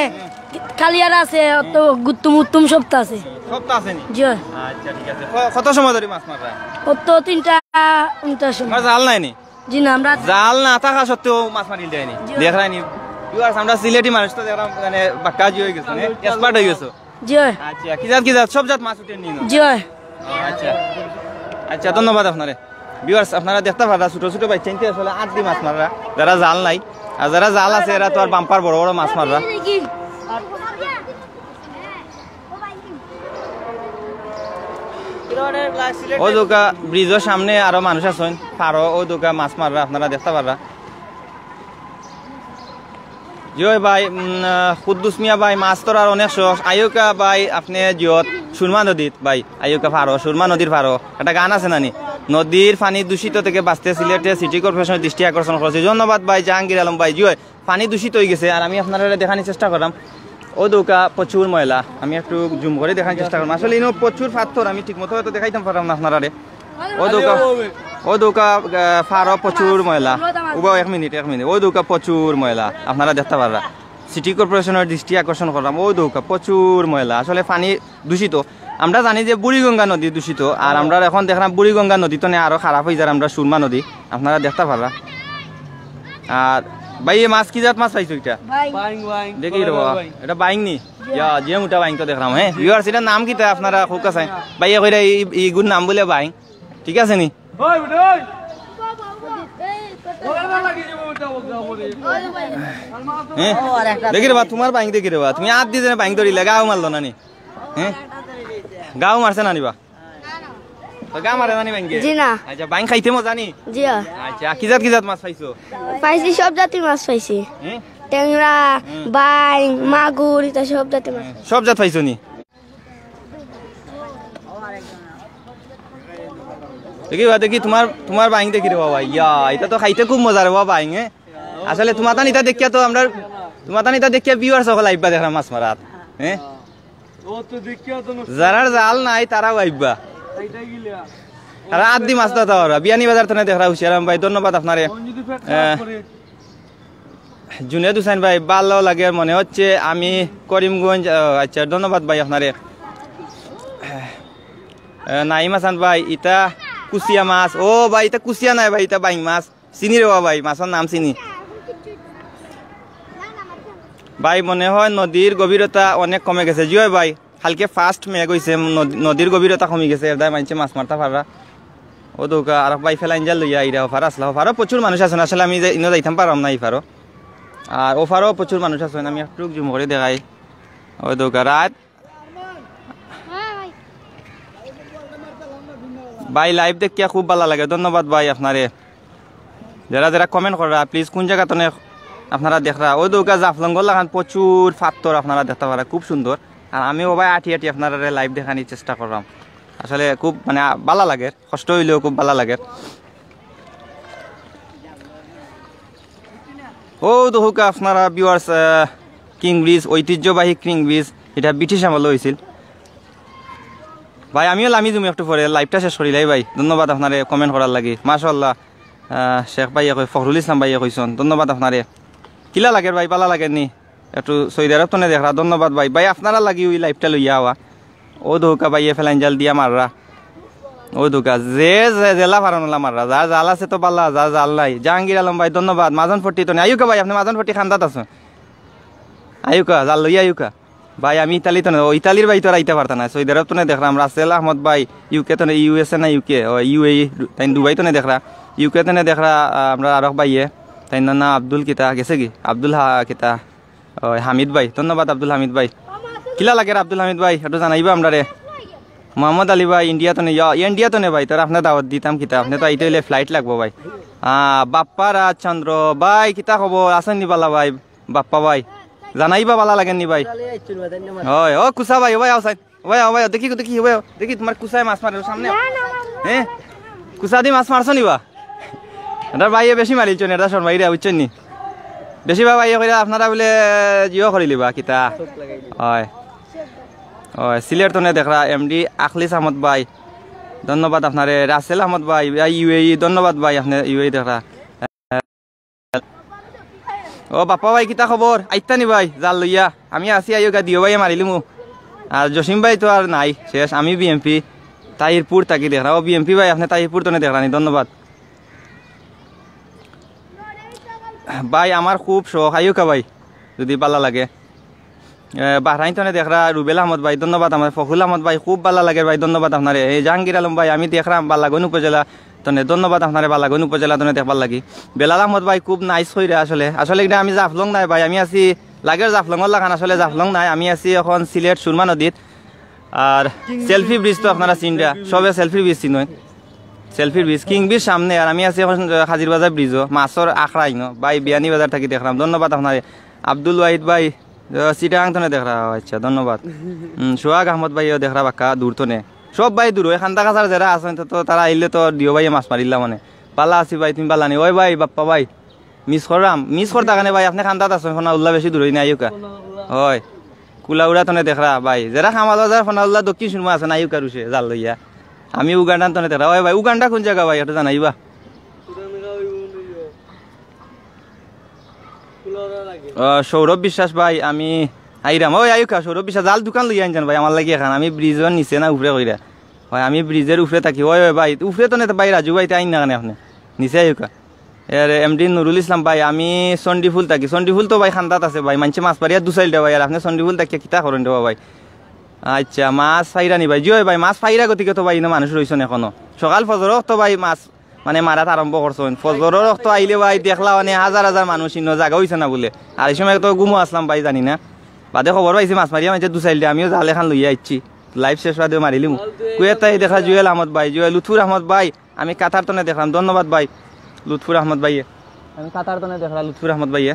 কালিয়ারা আছে, অত গুত্তুম উত্তুম সবতা আছে। সবতা আছে নি? জি। আচ্ছা, ঠিক আছে। ক-, কত সময় ধরি মাছ মাররা? অত তিনটা, তিনটার সময়। আমার জাল নাই নি? জি না, আমরা জাল না থাকা সত্ত্বেও মাছ মারিল দেয় নি? জি। দেখরায় নি? Viewers, আমরা সিলেটি মানুষ তো দেখরাম, মানে, বাক্কা জি অই গেছে, মানে, expert অই গেছে। জি অয়। আচ্ছা, কি জাত, কি জাত? সব জাত মাছ উঠের নি? জি অয়। আচ্ছা, আচ্ছা, ধন্যবাদ আপনারে। ভিউয়ার্স, আপনারা দেখতা পাররা, ছোট ছোট বাইচ্চাইন্তে আসলে আত দি মাছ মাররা, যারা জাল নাই, আর যারা জাল আছে, এরা তো আর বাম্পার বড় বড় মাছ মাররা। অউ দেউক্কা ব্রিজর সামনে আরো মানুষ আছইন, পারো অউ দেউক্কা মাছ মাররা, আপনারা দেখতা পাররা। জি অয় ভাই, উম, আহ, কুদ্দুস মিয়া ভাই, মাছ ধরার অনেক শখ। আইউক্কা ভাই, আপনে জিয়ত সুরমা নদীত ভাই, আইউক্কা পারো, সুরমা নদীর পারো। একটা গান আছে নানি, "নদীর পানি দূষিত থেকে বাঁচতে সিলেটে সিটি কর্পোরেশনের দৃষ্টি আকর্ষণ করেছি।" ধন্যবাদ ভাই জাহাঙ্গীর আলম ভাই। জি অয়, পানি দূষিত অইগেছে, আর আমি আপনারারে দেখানির চেষ্টা কররাম। অউ দেউক্কা প্রচুর ময়লা, আমি একটু জুম করি দেখানির চেষ্টা কররাম। আসলে ইনো প্রচুর পাথর, আমি ঠিক মতো হয়তো দেখাইতাম পাররাম না আপনারারে। অউ দেউক্কা, অউ দেউক্কা, আহ, পারো প্রচুর ময়লা। উবাও এক মিনিট, এক মিনিট। অউ দেউক্কা প্রচুর ময়লা, আপনারা দেখতা পাররা। সিটি কর্পোরেশনের দৃষ্টি আকর্ষণ কররাম, অউ দেউক্কা প্রচুর ময়লা। আসলে পানি দূষিত। আমরা জানি যে বুড়িগঙ্গা নদী দূষিত, আর আমরা এখন দেখরাম বুড়িগঙ্গা নদী তনে আরো খারাপ অইযার আমরা সুরমা নদী, আপনারা দেখতা পাররা। আর ভাই, এ মাছ কি জাত মাছ পাইছো ইটা? বাইং। Buying, buying. দেখি রে বাবা, বাইং। ইটা বাইং নি? ইয়া, যে মোটা বাইং তো দেখরাম, হ্যাঁ। ভিউয়ার্স, ইটার নাম কিতা আপনারা কউক্কা চাই? ভাইয়ে কইরা ই, ইগুর নাম বুলে বাইং। ঠিক আছে নি? ওই, উঠ, ওই। ওরে না লাগি যাবো, উঠা, উঠা, উঠা। হ্যাঁ? দেখি রে বা, তুমার বাইং দেখি রে বা। তুমি আত দি যেনে বাইং ধরিলে, গাও মারলো না নি? হ্যাঁ? গাও মারছে না নি বা? তো গা মারে না নি বাইঙ্গে? জি না। আচ্ছা, বাইং খাইতে মজা নি? জি অয়। আচ্ছা, কি জাত, কি জাত মাছ পাইছো? পাইছি, সব জাতি মাছ পাইছি। হ্যাঁ? টেংরা, হুম। বাইং, মাগুর, ইতা সব জাতি মাছ। হ্যাঁ, সব জাত পাইছো নি? দেখি বা, দেখি তুমার, তুমার বাইং দেখি রে বাবা। ইয়া, ইটা তো খাইতে খুব মজা রে বাবা বাইং, হ্যাঁ? আসলে তুমার তান ইটা দেখিয়া তো আমরা, তুমার তান ইটা দেখিয়া ভিউয়ার্স অকল আইবা দেখরাম মাছ মারাত, হ্যাঁ? যারার জাল নাই তারাও আইবা। তারা আত দি মাছ ধরতা পারবা। বিয়ানীবাজার তনে দেখরা হুশিয়ারাম ভাই, ধন্যবাদ আপনারে। আহ, জুনেদ হুসেন ভাই, ভালো লাগে মনে হচ্ছে আমি করিমগঞ্জ। আহ, আচ্ছা, ধন্যবাদ ভাই আপনারে। আহ, নাইম হাসান ভাই, ইটা কুচিয়া মাছ। ও ভাই, ইটা কুচিয়া নায় ভাই, ইটা বাইং মাছ। চিনি রে বাবা ভাই, মাছর নাম চিনি। ভাই, মনে হয় নদীর গভীরতা অনেক কমে গেছে। জি অয় ভাই, কালকে ফার্স্ট মেঘ অইছে, নদী-, নদীর গভীরতা কমি গেছে, এরদায় মানষে মাছ মারতা পাররা। অউ দেউক্কা আরক ভাই ফেলাইন জাল লইয়া আইরা, অউ পারো আসলা, অউ পারো প্রচুর মানুষ আছইন। আসলে আমি যে ইনো যাইতাম পাররাম না ই পারো। আর অউ পারো প্রচুর মানুষ আছইন, আমি একটু জুম করি দেখাই। অউ দেউক্কা রাইত ভাই, লাইভ দেখিয়া খুব ভালা লাগে, ধন্যবাদ ভাই আপনারে। যারা যারা কমেন্ট কররা, প্লিজ কুন জাগা তনে আপনারা দেখরা? অউ দেউক্কা জাফলংর লাখান প্রচুর পাথর আপনারা দেখতা পাররা, খুব সুন্দর। আর আমি অবায় আটি আটি আপনারারে লাইভ দেখানির চেষ্টা কররাম। আসলে খুব মানে আ, ভালা লাগের, কষ্ট অইলেও খুব ভালা লাগের। অউ দেউক্কা আপনারা ভিউয়ার্স, আহ, কিং ব্রিজ, ঐতিহ্যবাহী কিং ব্রিজ, ইটা ব্রিটিশ আমলো অইছিল। ভাই, আমিও লামি জুমি একটু পরে, লাইভটা শেষ করিলাই ভাই। ধন্যবাদ আপনারে কমেন্ট করার লাগি। মাশাআল্লাহ, আহ, শেখ ভাইয়ে কই, ফখরুল ইসলাম ভাইয়ে কইছইন, ধন্যবাদ আপনারে। কিলা লাগের ভাই, ভালা লাগের নি? একটু সৌদি আরব তনে দেখরা, ধন্যবাদ ভাই। ভাই, আপনারার লাগি অউ লাইভটা লইয়া আওয়া। অউ দেউক্কা ভাইয়ে ফেলাইন জাল দিয়া মাররা। অউ দেউক্কা, যে, যে, যেলা পারইন অলা মাররা। যার জাল আছে তো ভালা, যার জাল নাই। জাহাঙ্গীর আলম ভাই, ধন্যবাদ। মাজন পট্টি তনে। আইউক্কা ভাই, আপনে মাজন পট্টি কান্দাত আছইন। আইউক্কা, জাল লইয়া আইউক্কা। ভাই, আমি ইতালি তনে, অউ ইতালির ভাই তো আর আইতা পারতা না। সৌদি আরব তনে দেখরাম, রাসেল আহমদ ভাই, ইউকে তনে, ইউএসএ না ইউকে, অউ ইউএই, তাইন দুবাই তনে দেখরা। ইউকে তনে দেখরা, আহ, আমরার আরক ভাইয়ে, তাইন না আব্দুল কিতা, গেছে কি? আব্দুল হা-, কিতা? অউ হামিদ ভাই, ধন্যবাদ আব্দুল হামিদ ভাই। কিলা লাগের আব্দুল হামিদ ভাই? একটু জানাইবা আমরারে। মোহাম্মদ আলী ভাই, ইন্ডিয়া তনে, ইয়া, ইন্ডিয়া তনে ভাই, তোর আপনার দাওয়াত দিতাম কিতা, আপনে তো আইতে অইলে ফ্লাইট লাগবো ভাই। আহ, বাপ্পা রাজ চন্দ্র ভাই, কিতা খবর? আছইন নি ভালা ভাই? বাপ্পা ভাই, জানাইবা ভালা লাগের নি ভাই? অয়, অউ কুসা ভাই, অউ ভাই, আও চাই। অউ ভাই, অউ ভাই, দেখি, দেখি, অউ ভাই, দেখি তুমার কুসায় মাছ মারের সামনে। হ্যাঁ? কুসা দি মাছ মারছো নি বা? ইতার ভাইয়ে বেশি মারিলছইন, ইতা শরমাইরা, বুঝছইন নি? বেশি বা ভাইয়ে কইরা আপনারা বুলে জিও করিলিবা, কিতা? অয়। অয়, সিলেট তনে দেখরা, এমডি আখলিস আহমদ ভাই। ধন্যবাদ আপনারে, রাসেল আহমদ ভাই, ভাই ইউএই, ধন্যবাদ ভাই, আপনে ইউএই দেখরা। ও বাপ্পা ভাই, কিতা খবর? আইতা নি ভাই, জাল লইয়া। আমি আছি, আইউক্কা, দিও ভাইয়ে মারিলিমু। আর জসিম ভাই তো আর নাই, শেষ। আমি বিএমপি, তাহিরপুর থাকি দেখরা। ও বিএমপি ভাই, আপনে তাহিরপুর তনে দেখরা নি, ধন্যবাদ। ভাই, আমার খুব শখ, আইউক্কা ভাই, যুদি ভালা লাগে। এ, বাহরাইন তনে দেখরা রুবেল আহমদ ভাই, ধন্যবাদ। আমার ফখরুল আহমদ ভাই, খুব ভালা লাগের ভাই, ধন্যবাদ আপনারে। এই জাহাঙ্গীর আলম ভাই, আমি দেখরাম বালাগঞ্জ উপজেলা তনে, ধন্যবাদ আপনারে বালাগঞ্জ উপজেলা তনে দেখবার লাগি। বেলাল আহমদ ভাই, খুব নাইস কইরা আসলে। আসলে এটা আমি জাফলং নাই ভাই, আমি আছি লাগের জাফলংর লাখান, আসলে জাফলং নাই, আমি আছি এখন সিলেট সুরমা নদীত। আর সেলফি ব্রিজ তো আপনারা চিনরা, সবে সেলফি ব্রিজ চিনইন। সেলফি ব্রিজ, কিং ব্রিজ সামনে, আর আমি আছি এখন, আহ, হাজির বাজার ব্রিজও, মাছর আখড়া ইনো। ভাই, বিয়ানীবাজার থাকি দেখরাম, ধন্যবাদ আপনারে। আব্দুল ওয়াহিদ ভাই, আহ, চিটাগাং তনে দেখরা, আচ্ছা, ধন্যবাদ। হুম, সোহাগ আহমদ ভাইও দেখরা বাক্কা দূর তনে। সব ভাই দূর, ওই খান্দা কাছার যেরা আছইন তো, তো তারা আইলে তো দিও ভাইয়ে মাছ মারিলা মানে। বালা আছি ভাই, তুমি বালা নি? ওই ভাই, বাপ্পা ভাই, মিস কররাম, মিস করতা কেনে ভাই, আপনে খান্দাত আছইন, ফোনাউল্লা বেশি দূরই না, আইউক্কা। হয়, কুলাউড়া তনে দেখরা ভাই, যেরা কামাল বাজার ফোনাউল্লা দক্ষিণ সুরমা আছে না, আইউক্কা রুশে জাল লইয়া। আমি উগান্ডান তনে দেখরা, ওই ভাই, উগান্ডা কোন জাগা ভাই, একটু জানাইবা। আহ, সৌরভ বিশ্বাস ভাই, আমি আইরাম। ওই আইউক্কা, সৌরভ বিশ্বাস, জাল দুখান লইয়া আনছইন ভাই, আমার লাগি এখান। আমি ব্রিজর নিচে না উপরে কইরা। ভাই, আমি ব্রিজর উপরে থাকি। ওই, ওই ভাই, উপরে তনে তো ভাই রাজু ভাই, তে আইন না কেনে আপনে? নিচে আইউক্কা। এর এমডি নুরুল ইসলাম ভাই, আমি সন্ডিফুল থাকি। সন্ডিফুল তো ভাই খান্দাত আছে ভাই, মানষে মাছ পারিয়া দুসাইল দে ভাই, আর আপনে সন্ডিফুল থাকিয়া কিতা করইন দে ভাই? আচ্ছা, মাছ পাইরা নি ভাই? জি অয় ভাই, মাছ পাইরা গতিকে তো ভাই ইনো মানুষ রইছইন এখনো। সকাল ফজরর অক্ত ভাই মাছ মানে মারাত আরম্ভ করছইন। ফজরর অক্ত আইলে ভাই দেখলা মানে হাজার হাজার মানুষ, ইনো জাগা অইছে না বুলে। আর ই সময় তো ঘুমো আছলাম ভাই, জানি না। বাদে খবর পাইছি মাছ মারিয়া মানষে দুসাইল দে, আমিও জাল এখান লইয়া আইছি। লাইভ শেষ বাদেও মারিলিমু। কুয়েত থাকি দেখরা জুয়েল আহমদ ভাই, জুয়েল, লুৎফুর আহমদ ভাই, আমি কাতার তনে দেখরাম, ধন্যবাদ ভাই, লুৎফুর আহমদ ভাইয়ে। আমি কাতার তনে দেখরা লুৎফুর আহমদ ভাইয়ে।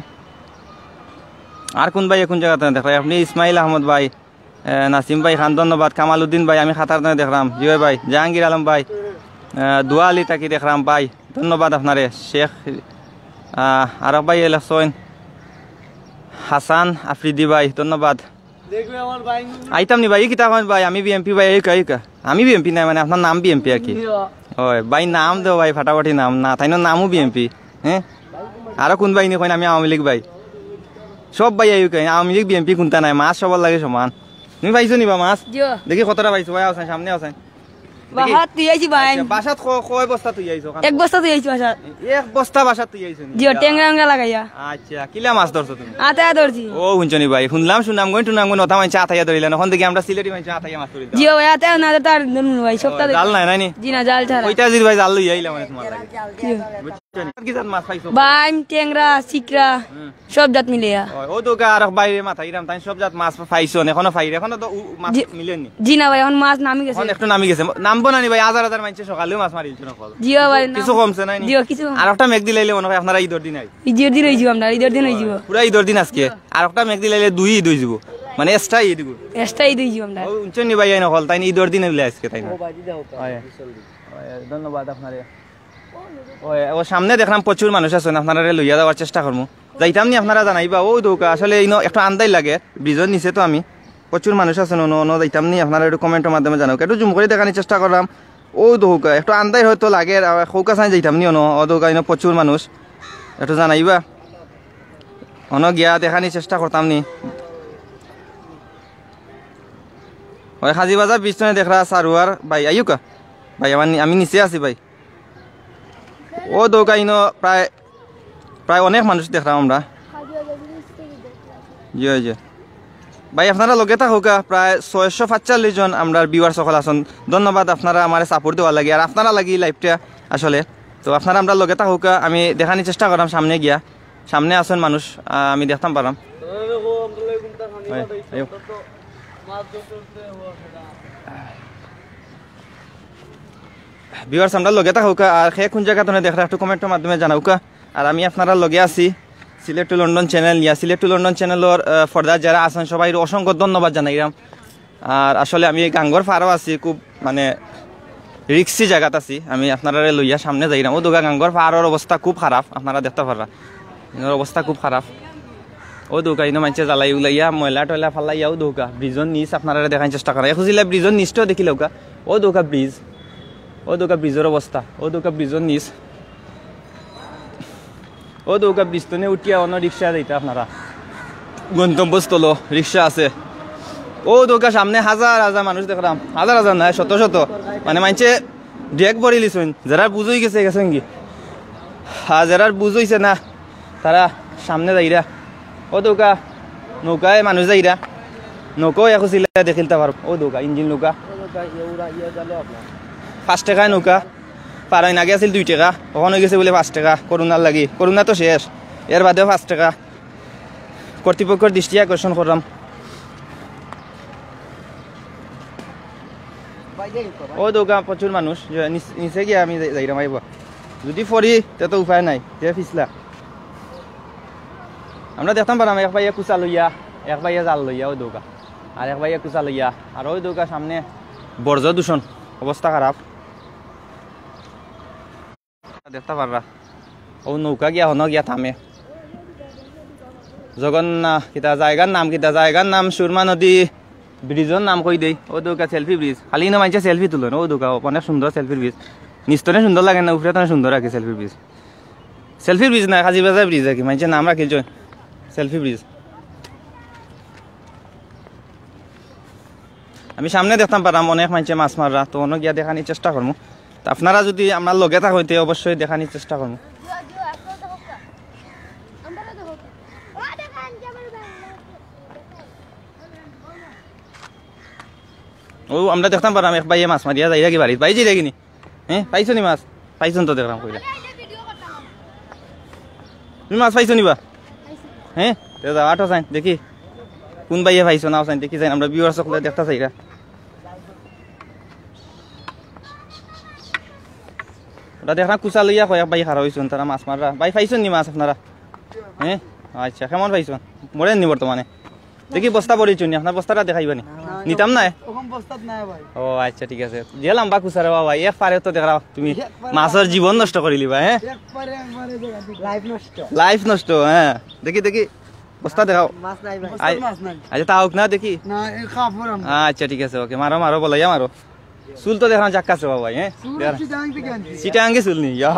আর কোন ভাইয়ে কোন জাগা তনে দেখরা? আপনে ইসমাইল আহমদ ভাই, এ, নাসিম ভাই খান, ধন্যবাদ। কামাল উদ্দিন ভাই, আমি কাতার তনে দেখরাম। জি অয় ভাই, জাহাঙ্গীর আলম ভাই, এ, দোয়া আলী থাকি দেখরাম ভাই, ধন্যবাদ আপনারে। শেখ, আ, আরক ভাই লেখছইন, হাসান আফ্রিদি ভাই, ধন্যবাদ। আইতাম নি ভাই, ই কিতা কইন ভাই, আমি বিএমপি ভাই, এই কা, এই কা। আমি বিএমপি নায় মানে, আপনার নাম বিএমপি আর কি। হয় ভাই, নাম দেও ভাই, ফাটাফাটি নাম না, তাইনর নামও বিএমপি। হ্যাঁ, আরো কোন ভাই নি কইন আমি আওয়ামী লীগ ভাই। সব ভাই আইউক্কা, আওয়ামী লীগ বিএমপি কোনটা নাই, মাছ সবার লাগি সমান। তুমি পাইছো নি বা মাছ? জিও। দেখি কতটা পাইছো ভাই, আছইন সামনে আছইন। বাসাত তুই আইছি ভাই। আচ্ছা, বাসাত ক-, কয় বস্তা তুই আইছো? এক বস্তা তুই আইছি বাসাত। এক বস্তা বাসাত তুই আইছো নি? জিও, টেংরা মেংরা লাগাইয়া। আচ্ছা, কিলা মাছ ধরছো তুমি? আতায়া ধরছি। ও, হুনছো নি ভাই, হুনলাম সুনামগঞ্জ টুনামগঞ্জ অতা মানষে আতায়া ধরিলা, অখন দেখি আমরা সিলেটি মানষে আতায়া মাছ ধরি। জিও ভাই, আতায়া না তো আর ধরুন ভাই, সব ও, তাদের জাল নাই, নাই নি? জি না, জাল ছাড়া। কইতা যদি ভাই জাল লইয়া আইলাম মানে তোমার লাগি। জিও। বুঝছো নি? কি জাত মাছ পাইছো? বাইম, টেংরা, চিকরা। হুম। সব জাত মিলিয়া। ও, ও তো গা আর বাইরে মাথা ইরাম, তাই সব জাত মাছ পাইছো না, এখনো পাইরে, এখনো তো উ-, মাছ জি-, মিলেনি। জি না ভাই, এখন মাছ নামি গেছে। এখন একটু নামি গেছে। নামবো না নি ভাই, হাজার হাজার মানষে সকালেও মাছ মারিলছে না কল। জিও ভাই, কিছু নাম-, কমছে না নি? জিও, কিছু কম। আর একটা মেঘ দিলাইলে মনে হয় আপনারা ঈদর দিন আই। ঈদর দিন অইযিবো আমরা, ঈদর দিন অইযিবো। পুরা ঈদর দিন আজকে। আর একটা মেঘ দিলাইলে দুই ঈদ অইযিবো। মানে এক্সট্রা ঈদ গো। এক্সট্রা ঈদ অইযিবো আমরা। ও, হুনছো নি ভাই, এই নকল, তাই ঈদর দিন অইলে আজকে, তাই না? ও ভাই, দিদা হোক। হয়। হয়, ধন্যবাদ আপনারে। ওই, ও সামনে দেখলাম প্রচুর মানুষ আছইন, আপনারারে লইয়া যাওয়ার চেষ্টা করমু। যাইতাম নি আপনারা জানাইবা, ও দৌকা, আসলে ইনো একটু আন্দাই লাগে, ব্রিজর নিচে তো আমি। প্রচুর মানুষ আছইন, অনো, অনো যাইতাম নি, আপনারা একটু কমেন্টর মাধ্যমে জানাউক্কা। একটু জুম করি দেখানির চেষ্টা করলাম। ও দৌকা, একটু আন্দাই হয়তো লাগে, আর কৌকা চাই যাইতাম নি অনো, ও দৌকা, ইনো প্রচুর মানুষ। একটু জানাইবা। অনো গিয়া দেখানির চেষ্টা করতাম নি। ওই কাজীবাজার ব্রিজ তনে দেখরা সারুয়ার ভাই, আইউক্কা। ভাই, আমার নি-, আমি নিচে আছি ভাই। ও দৌকা ইনো প্রায়, প্রায় অনেক মানুষ দেখরাম আমরা। জি, জি। ভাই, আপনারা লগে থাকউক্কা, প্রায় ছয়শো পাঁচচল্লিশ জন আমরার viewers সকল আছইন। ধন্যবাদ, আপনারা আমারে support দেওয়ার লাগি, আর আপনারা লাগি liveটা আসলে। তো আপনারা আমরার লগে থাকউক্কা, আমি দেখানির চেষ্টা করলাম সামনে গিয়া। সামনে আছইন মানুষ, আহ, আমি দেখতাম পারলাম। ওই, আইও। Viewers, আমরার লগে থাকউক্কা, আর কে কোন জাগা তনে দেখরা একটু কমেন্টর মাধ্যমে জানাউক্কা। আর আমি আপনারার লগে আছি Sylhet to London channel নিয়া। Sylhet to London channelর, আহ, পর্দাত যেরা আছইন সবাইরে অসংখ্য ধন্যবাদ জানাইরাম। আর আসলে আমি গাঙ্গর পারও আছি, খুব মানে risky জাগাত আছি। আমি আপনারারে লইয়া সামনে যাইরাম। ও দৌকা গাঙ্গর পারর অবস্থা খুব খারাপ, আপনারা দেখতা পাররা। ইনোর অবস্থা খুব খারাপ। ও দৌকা ইনো মানষে জ্বালাই উলাইয়া ময়লা টয়লা ফালাইয়া ও দৌকা ব্রিজর নিচ আপনারারে দেখানির চেষ্টা করা। এখন জিলা ব্রিজর নিচটাও দেখিলাউক্কা। ও দৌকা ব্রিজ, ও দৌকা ব্রিজর অবস্থা, ও দৌকা ব্রিজর নিচ। ও দৌকা ব্রিজ তনে উঠিয়া অনো রিক্সা যাইতা আপনারা। গন্তব্যস্থল রিক্সা আছে। ও দৌকা সামনে হাজার হাজার মানুষ দেখরাম। হাজার হাজার নায়, শত শত। মানে মানষে ডেক ভরিলিছইন। যেরার বুঝ অইগেছে, গেছইনগি। আর যেরার বুঝ অইছে না, তারা সামনে যাইরা। ও দৌকা নৌকায় মানুষ যাইরা। নৌকাও এখন সিলে দেখিলতা পারো। ও দৌকা, ইঞ্জিন নৌকা। পাঁচ টেকায় নৌকা। পারাইন আগে আছিল দুই টেকা, অখন অইগেছে বুলে পাঁচ টেকা। করোনার লাগি, করোনা তো শেষ, এর বাদেও পাঁচ টেকা। কর্তৃপক্ষর দৃষ্টি আকর্ষণ করলাম। ও দৌকা প্রচুর মানুষ, যে নিচ-, নিচে গিয়া আমি যাই-, যাইরাম আইবা। যদি পড়ি, তে তো উপায় নাই, যে পিছলা। আমরা দেখতাম পারাম এক ভাইয়ে কুচা লইয়া, এক ভাইয়ে জাল লইয়া, ও দৌকা। আর এক ভাইয়ে কুচা লইয়া, আর ওই দৌকা সামনে বর্জ্য দূষণ, অবস্থা খারাপ। দেখতা পাররা, ও নৌকা গিয়া হনো গিয়া থামে। জগন্নাথ, কিতা জায়গার নাম, কিতা জায়গার নাম সুরমা নদী ব্রিজর নাম কই দেই। ও দৌকা সেলফি ব্রিজ, খালি ইনো মানষে সেলফি তুলইন। ও দৌকা অনেক সুন্দর সেলফি ব্রিজ। নিচ তনে সুন্দর লাগে না, উপরে তনে সুন্দর আর কি সেলফি ব্রিজ। সেলফি ব্রিজ না, কাজী বাজার ব্রিজ আর কি, মানষে নাম রাখিল সেলফি ব্রিজ। আমি সামনে দেখতাম পারাম অনেক মানষে মাছ মাররা, তো অনো গিয়া দেখানির চেষ্টা করমু। তো আপনারা যদি আমরার লগে থাকইন, তে অবশ্যই দেখানির চেষ্টা করমু। ও, আমরা দেখতাম পারাম এক ভাইয়ে মাছ মারিয়া যাইরা কি বাড়িত, ভাই যাইরা কি নি? হ্যাঁ, পাইছো নি মাছ? পাইছো নি তো দেখরাম কইরা। তুমি মাছ পাইছো নি বা? হ্যাঁ, তে যাও, আটো চাইন, দেখি। কোন ভাইয়ে পাইছো না চাইন, দেখি চাইন, আমরা ভিউয়ার্স সকলে দেখতা চাইরা। ওটা দেখরাম কুচা লইয়া কয় এক ভাই খাড়া অইছইন, তারা মাছ মাররা। ভাই পাইছইন নি মাছ আপনারা? হ্যাঁ, আচ্ছা, কেমন পাইছইন? মরের নি বর্তমানে? দেখি বস্তা ভরিছইন নি, আপনার বস্তাটা দেখাইবা নি? না, নিতাম না। ওরকম বস্তাত নাই ভাই। ও আচ্ছা, ঠিক আছে। যে লম্বা কুচা রে বাবা, এক পারে তো দেখরাম তুমি একবারে মাছর জীবন নষ্ট করিলিবা, হ্যাঁ? একবারে, একবারে দেখা দিই। লাইফ নষ্ট। লাইফ নষ্ট, হ্যাঁ। দেখি, দেখি, বস্তা দেখাও। মাছ নাই ভাই। আই-, বস্তাত মাছ নাই। আচ্ছা, তা হোক না, দেখি। না, এই কাপড় আমরা। আচ্ছা, ঠিক আছে, ওকে, মারো, মারো, বলাইয়া মারো। চুল তো দেখরাম জাক্কাস রে বাবা, হ্যাঁ? চুল দেখরাম। চিটাং থেকে আনছি। চিটাঙ্গি চুল নি, ইয়া।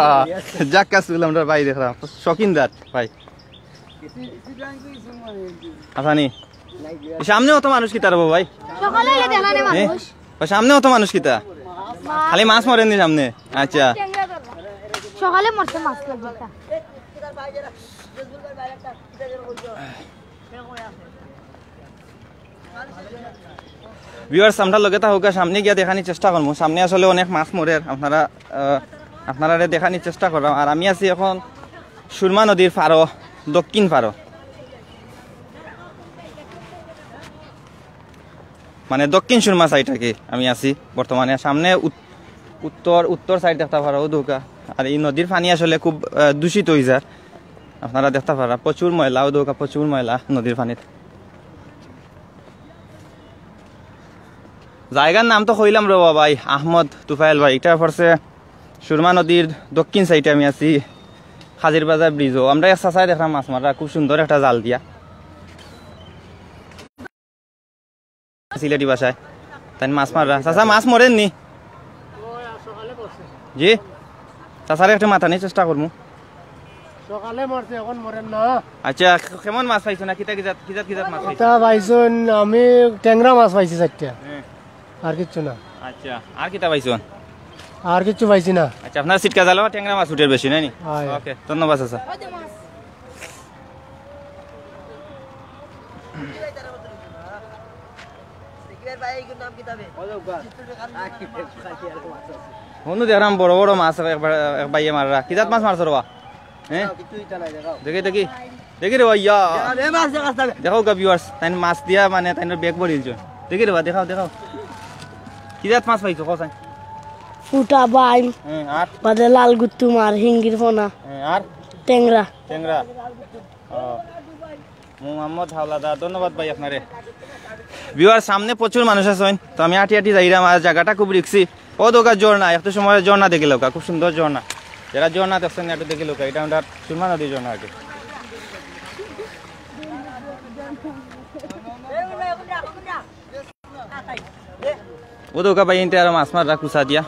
জাক্কাস চুল আমরা ভাই দেখরাম। শৌখিন জাত ভাই। আসানি। সামনে অত মানুষ কিতা রে ভাই? সকালে এলে দেখা নেই হ্যাঁ? মানুষ। ও সামনে অত মানুষ কিতা? খালি মাছ মরের নি সামনে? আচ্ছা। সকালে মরছে মাছ লাগবে এটা। ভিউয়ার্স, আমরা লগে থাকউক্কা, সামনে গিয়া দেখানির চেষ্টা করমু। সামনে আসলে অনেক মাছ মরের, আপনারা, আহ, আপনারারে দেখানির চেষ্টা কররাম। আর আমি আছি এখন সুরমা নদীর পারো, দক্ষিণ পারো, মানে দক্ষিণ সুরমা সাইড আর কি আমি আছি বর্তমানে। সামনে উত-, উত্তর, উত্তর সাইড দেখতা পারো, ও দৌকা। আর এই নদীর পানি আসলে খুব, আহ, দূষিত অই যার। আপনারা দেখতা পাররা, প্রচুর ময়লা, ও দৌকা, প্রচুর ময়লা নদীর পানিত। জায়গার নাম তো কইলাম রে বাবাই, আহমদ তুফাইল ভাই। এটা পড়ছে সুরমা নদীর দক্ষিণ সাইডে আমি আছি, হাজির বাজার ব্রিজও। আমরা এক চাচায় দেখরাম মাছ মাররা, খুব সুন্দর একটা জাল দিয়া। সিলেটি ভাষায়। তাইন মাছ মাররা। চাচা, মাছ মরের নি? জি? চাচারে একটা মাতানির চেষ্টা করমু। সকালে মরছে, এখন মরের না। আচ্ছা, কেমন মাছ পাইছো না? কিতা কিজাত, কিজাত, কিজাত মাছ পাইছো? এটা পাইছইন, আমি টেংরা মাছ পাইছি চাইরটা। হ্যাঁ। আর কিচ্ছু না। আচ্ছা, আর কিতা পাইছো? আর কিচ্ছু পাইছি না। আচ্ছা, আপনার সিটকা জালো টেংরা মাছ উঠের বেশি, নায় নি? হয়। ওকে, ধন্যবাদ চাচা। হুনো দেখরাম বড় বড় মাছ এক বা-, এক ভাইয়ে মাররা। কিজাত মাছ মারছো রে বা? হ্যাঁ? দেখি, দেখি। দেখি রে বা, ইয়া। দেখউক্কা ভিউয়ার্স, তাইন মাছ দিয়া মানে তাইন ব্যাগ ভরিলছো। দেখি রে বা, দেখাও, দেখাও। কিজাত মাছ পাইছো, কও চাই? ফুটা বাইম। হ্যাঁ, আর? বাদে লাল গুত্তু মার, হিঙ্গির ফোনা। হ্যাঁ, আর? টেংরা। টেংরা। ও। মোহাম্মদ হাওলাদার, ধন্যবাদ ভাই আপনারে। ভিউয়ার, সামনে প্রচুর মানুষ আছইন, তো আমি আটি আটি যাইরাম, আর জাগাটা খুব রিক্সি। ও দৌকা ঝর্ণা, একটু সময় ঝর্ণা দেখিলাউক্কা, খুব সুন্দর ঝর্ণা। যারা ঝর্ণা দেখছইন না, একটু দেখিলাউক্কা, এটা আমরা সুরমা নদীর ঝর্ণা আর কি। ও দৌকা ভাই, ইনতে আরো মাছ মাররা কুচা দিয়া।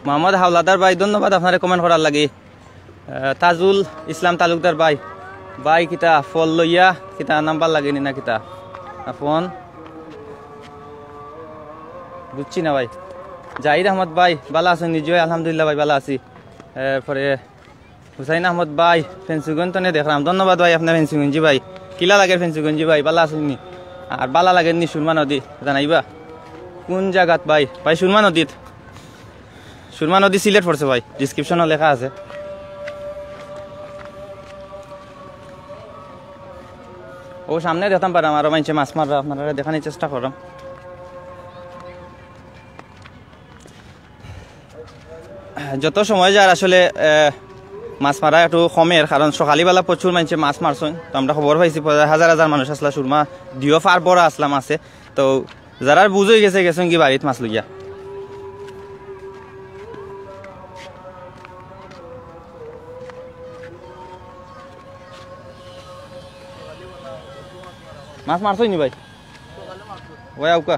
মোহাম্মদ হাওলাদার ভাই, ধন্যবাদ আপনারে কমেন্ট করার লাগি। আহ, তাজুল ইসলাম তালুকদার ভাই, ভাই কিতা ফল লইয়া কিতা নাম্বার লাগেনি না কিতা? না ফোন? বুঝছি না ভাই। জাহিদ আহমদ ভাই, ভালা আছইন নি? জি ভাই, আলহামদুলিল্লাহ ভাই, ভালা আছি। এরপরে হুসাইন আহমদ ভাই, ফেঞ্চুগঞ্জ তনে দেখরাম। ধন্যবাদ ভাই, আপনে ফেঞ্চুগঞ্জি ভাই। কিলা লাগের ফেঞ্চুগঞ্জি ভাই, ভালা আছইন নি? আর ভালা লাগের নি সুরমা নদী, জানাইবা। কুন জাগাত ভাই? ভাই, সুরমা নদীত। সুরমা নদী সিলেট পড়ছে ভাই, ডেসক্রিপশনো লেখা আছে। ও সামনে দেখতাম পারাম আরো মাইনষে মাছ মাররা, আপনারারে দেখানির চেষ্টা কররাম। যত সময় যার আসলে, আহ, মাছ মারা একটু কমের, কারণ সকালবেলা প্রচুর মাইনষে মাছ মারছইন। তো আমরা খবর পাইছি, প্রায় হাজার হাজার মানুষ আছলা, সুরমা দিও ফার ভরা আছলা মাছে। তো যারার বুঝ অই গেছে, গেছইন গি বাড়িত মাছ লইয়া। মাছ মারছইন নি ভাই? ওই আউকা।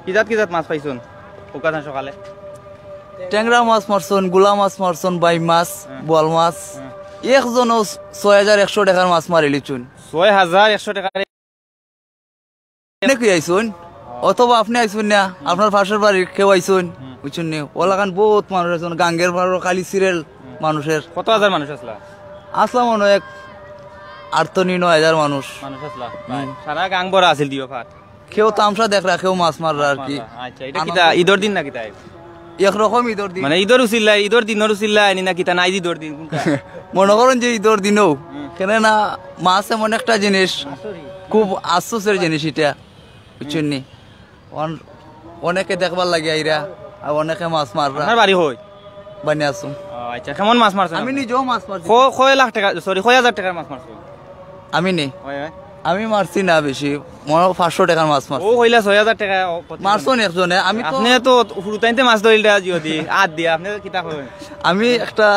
কিজাত কিজাত মাছ পাইছইন? ওকা যান সকালে। টেংরা মাছ মারছইন, গুলা মাছ মারছইন, বাইম মাছ, হ্যাঁ। বোয়াল মাছ। হ্যাঁ। একজনও ছয় হাজার একশো টেকার মাছ মারিলিছইন। ছয় হাজার একশো টেকা। আপনে কি আইছইন? অথবা আপনে আইছইন না, আপনার পাশের বাড়ির কেউ আইছইন, হুম। বুঝছইন নি? ওলাখান বউত মানুষ আছইন, গাঙ্গের পাড়র খালি সিরিয়াল হুম। মানুষের। কত হাজার মানুষ আছলা? আছলা মনো অয় এক আট তো নি নয় হাজার মানুষ। মানুষ আছলা? হুম। সারা গাং ভরা আছিল দিও ফার। কেউ তামশা দেখরা, কেউ মাছ মাররা আর কি। আচ্ছা, ইটা কিতা ঈদর দিন না কিতা? একরকম ঈদর দিন। মানে ঈদর উছিল্লায়, ঈদর দিনর উছিল্লায় আনি না কিতা, না ঈদর দিন কুনটা? মনো করইন যে ঈদর দিনও, হুম। কেনে না মাছ এমন একটা জিনিস, খুব আফসোসের জিনিস ইটা, বুঝছইন নি? অন-, অনেকে দেখবার লাগি আইরা, আর অনেকে মাছ মাররা। আপনার বাড়ি কই? বানিয়াছুং। ও, আচ্ছা, কেমন মাছ মারছইন আমি আপনি? নিজেও মাছ মারছি। ক-, কয় লাখ টেকা, sorry, কয় হাজার টেকার মাছ মারছইন? আমি নি? হয়, হয়। আমি মারছি না বেশি, মনে অয় পাঁচশো টেকার মাছ মারছি। ও কইলা ছয় হাজার টেকা, ও, প্রতি মারছইন একজনে, আমি তো আপনে তো হুরুতাইন্তে মাছ ধরিলা যদি, আত দিয়া, আপনে কিতা কইন? আমি একটা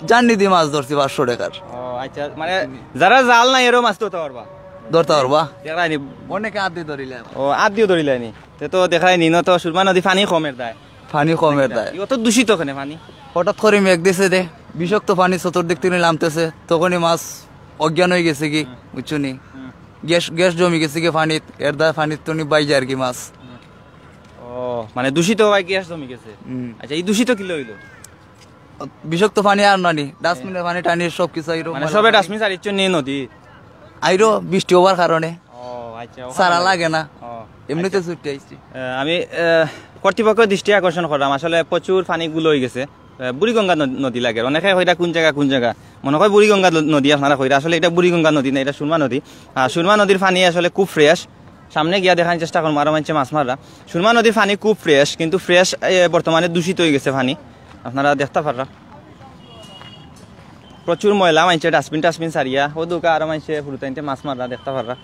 জান্নি দি মাছ ধরছি পাঁচশো টেকার। ও, আচ্ছা, মানে, যারা জাল নাই, এরাও মাছ ধরতা পারবা? ধরতা পারবা। দেখরায়নি? অনেকে আত দি ধরিলা। ও, আত দিও ধরিলায়নি? তে তো দেখরায়নি, ইনো তো সুরমা নদী পানি কমের দায়। পানি কমের দায়। ইও তো দূষিত কেনে পানি? হঠাৎ করি মেঘ দিছে দে, বিষাক্ত পানি চতুর্দিক থাকি নামতেছে, তখনই মাছ অজ্ঞান অই গেছে গি, হুম। বুঝছো নি? হুম। গ্যাস, গ্যাস জমি গেছে গি পানিত, এর দায় পানিত তনি বাইজে আর কি মাছ। হুম। ও, মানে দূষিত অওয়ায় গ্যাস জমি গেছে। হুম। আচ্ছা, ই দূষিত কিলা অইলো? বিষাক্ত পানি আর নানি, ডাস্টবিনের পানি টানি সব কিছু আইরো মানে ময়লা সবে পানি। ডাস্টবিন ছাড়িচ্ছইন নি নদী? আইরো বৃষ্টি অওয়ার কারণে। ও, আচ্ছা, ওখানে সারা লাগে। লাগে না। ও, এমনিতে আচ্ছা। ছুটে আইছি। আহ, আমি, আহ, কর্তৃপক্ষর দৃষ্টি আকর্ষণ করলাম, আসলে প্রচুর পানি গুলা অই গেছে। আহ, বুড়িগঙ্গা নদ-, নদী লাগে। অনেকে কইরা কুন জাগা, কুন জাগা? মনো কয় বুড়িগঙ্গা ন-, নদী আপনারা কইরা। আসলে ইটা বুড়িগঙ্গা নদী না, ইটা সুরমা নদী। আর সুরমা নদীর পানি আসলে খুব fresh। সামনে গিয়া দেখানির চেষ্টা করমু, আরো মাইনষে মাছ মাররা। সুরমা নদীর পানি খুব fresh, কিন্তু fresh, এ, বর্তমানে দূষিত অই গেছে পানি। আপনারা দেখতা পাররা। প্রচুর ময়লা, মাইনষে ডাস্টবিন টাস্টবিন ছাড়িয়া, অউ দুকা আরো মাইনষে হুরুতাইন্তে মাছ মাররা, দেখতা পাররা।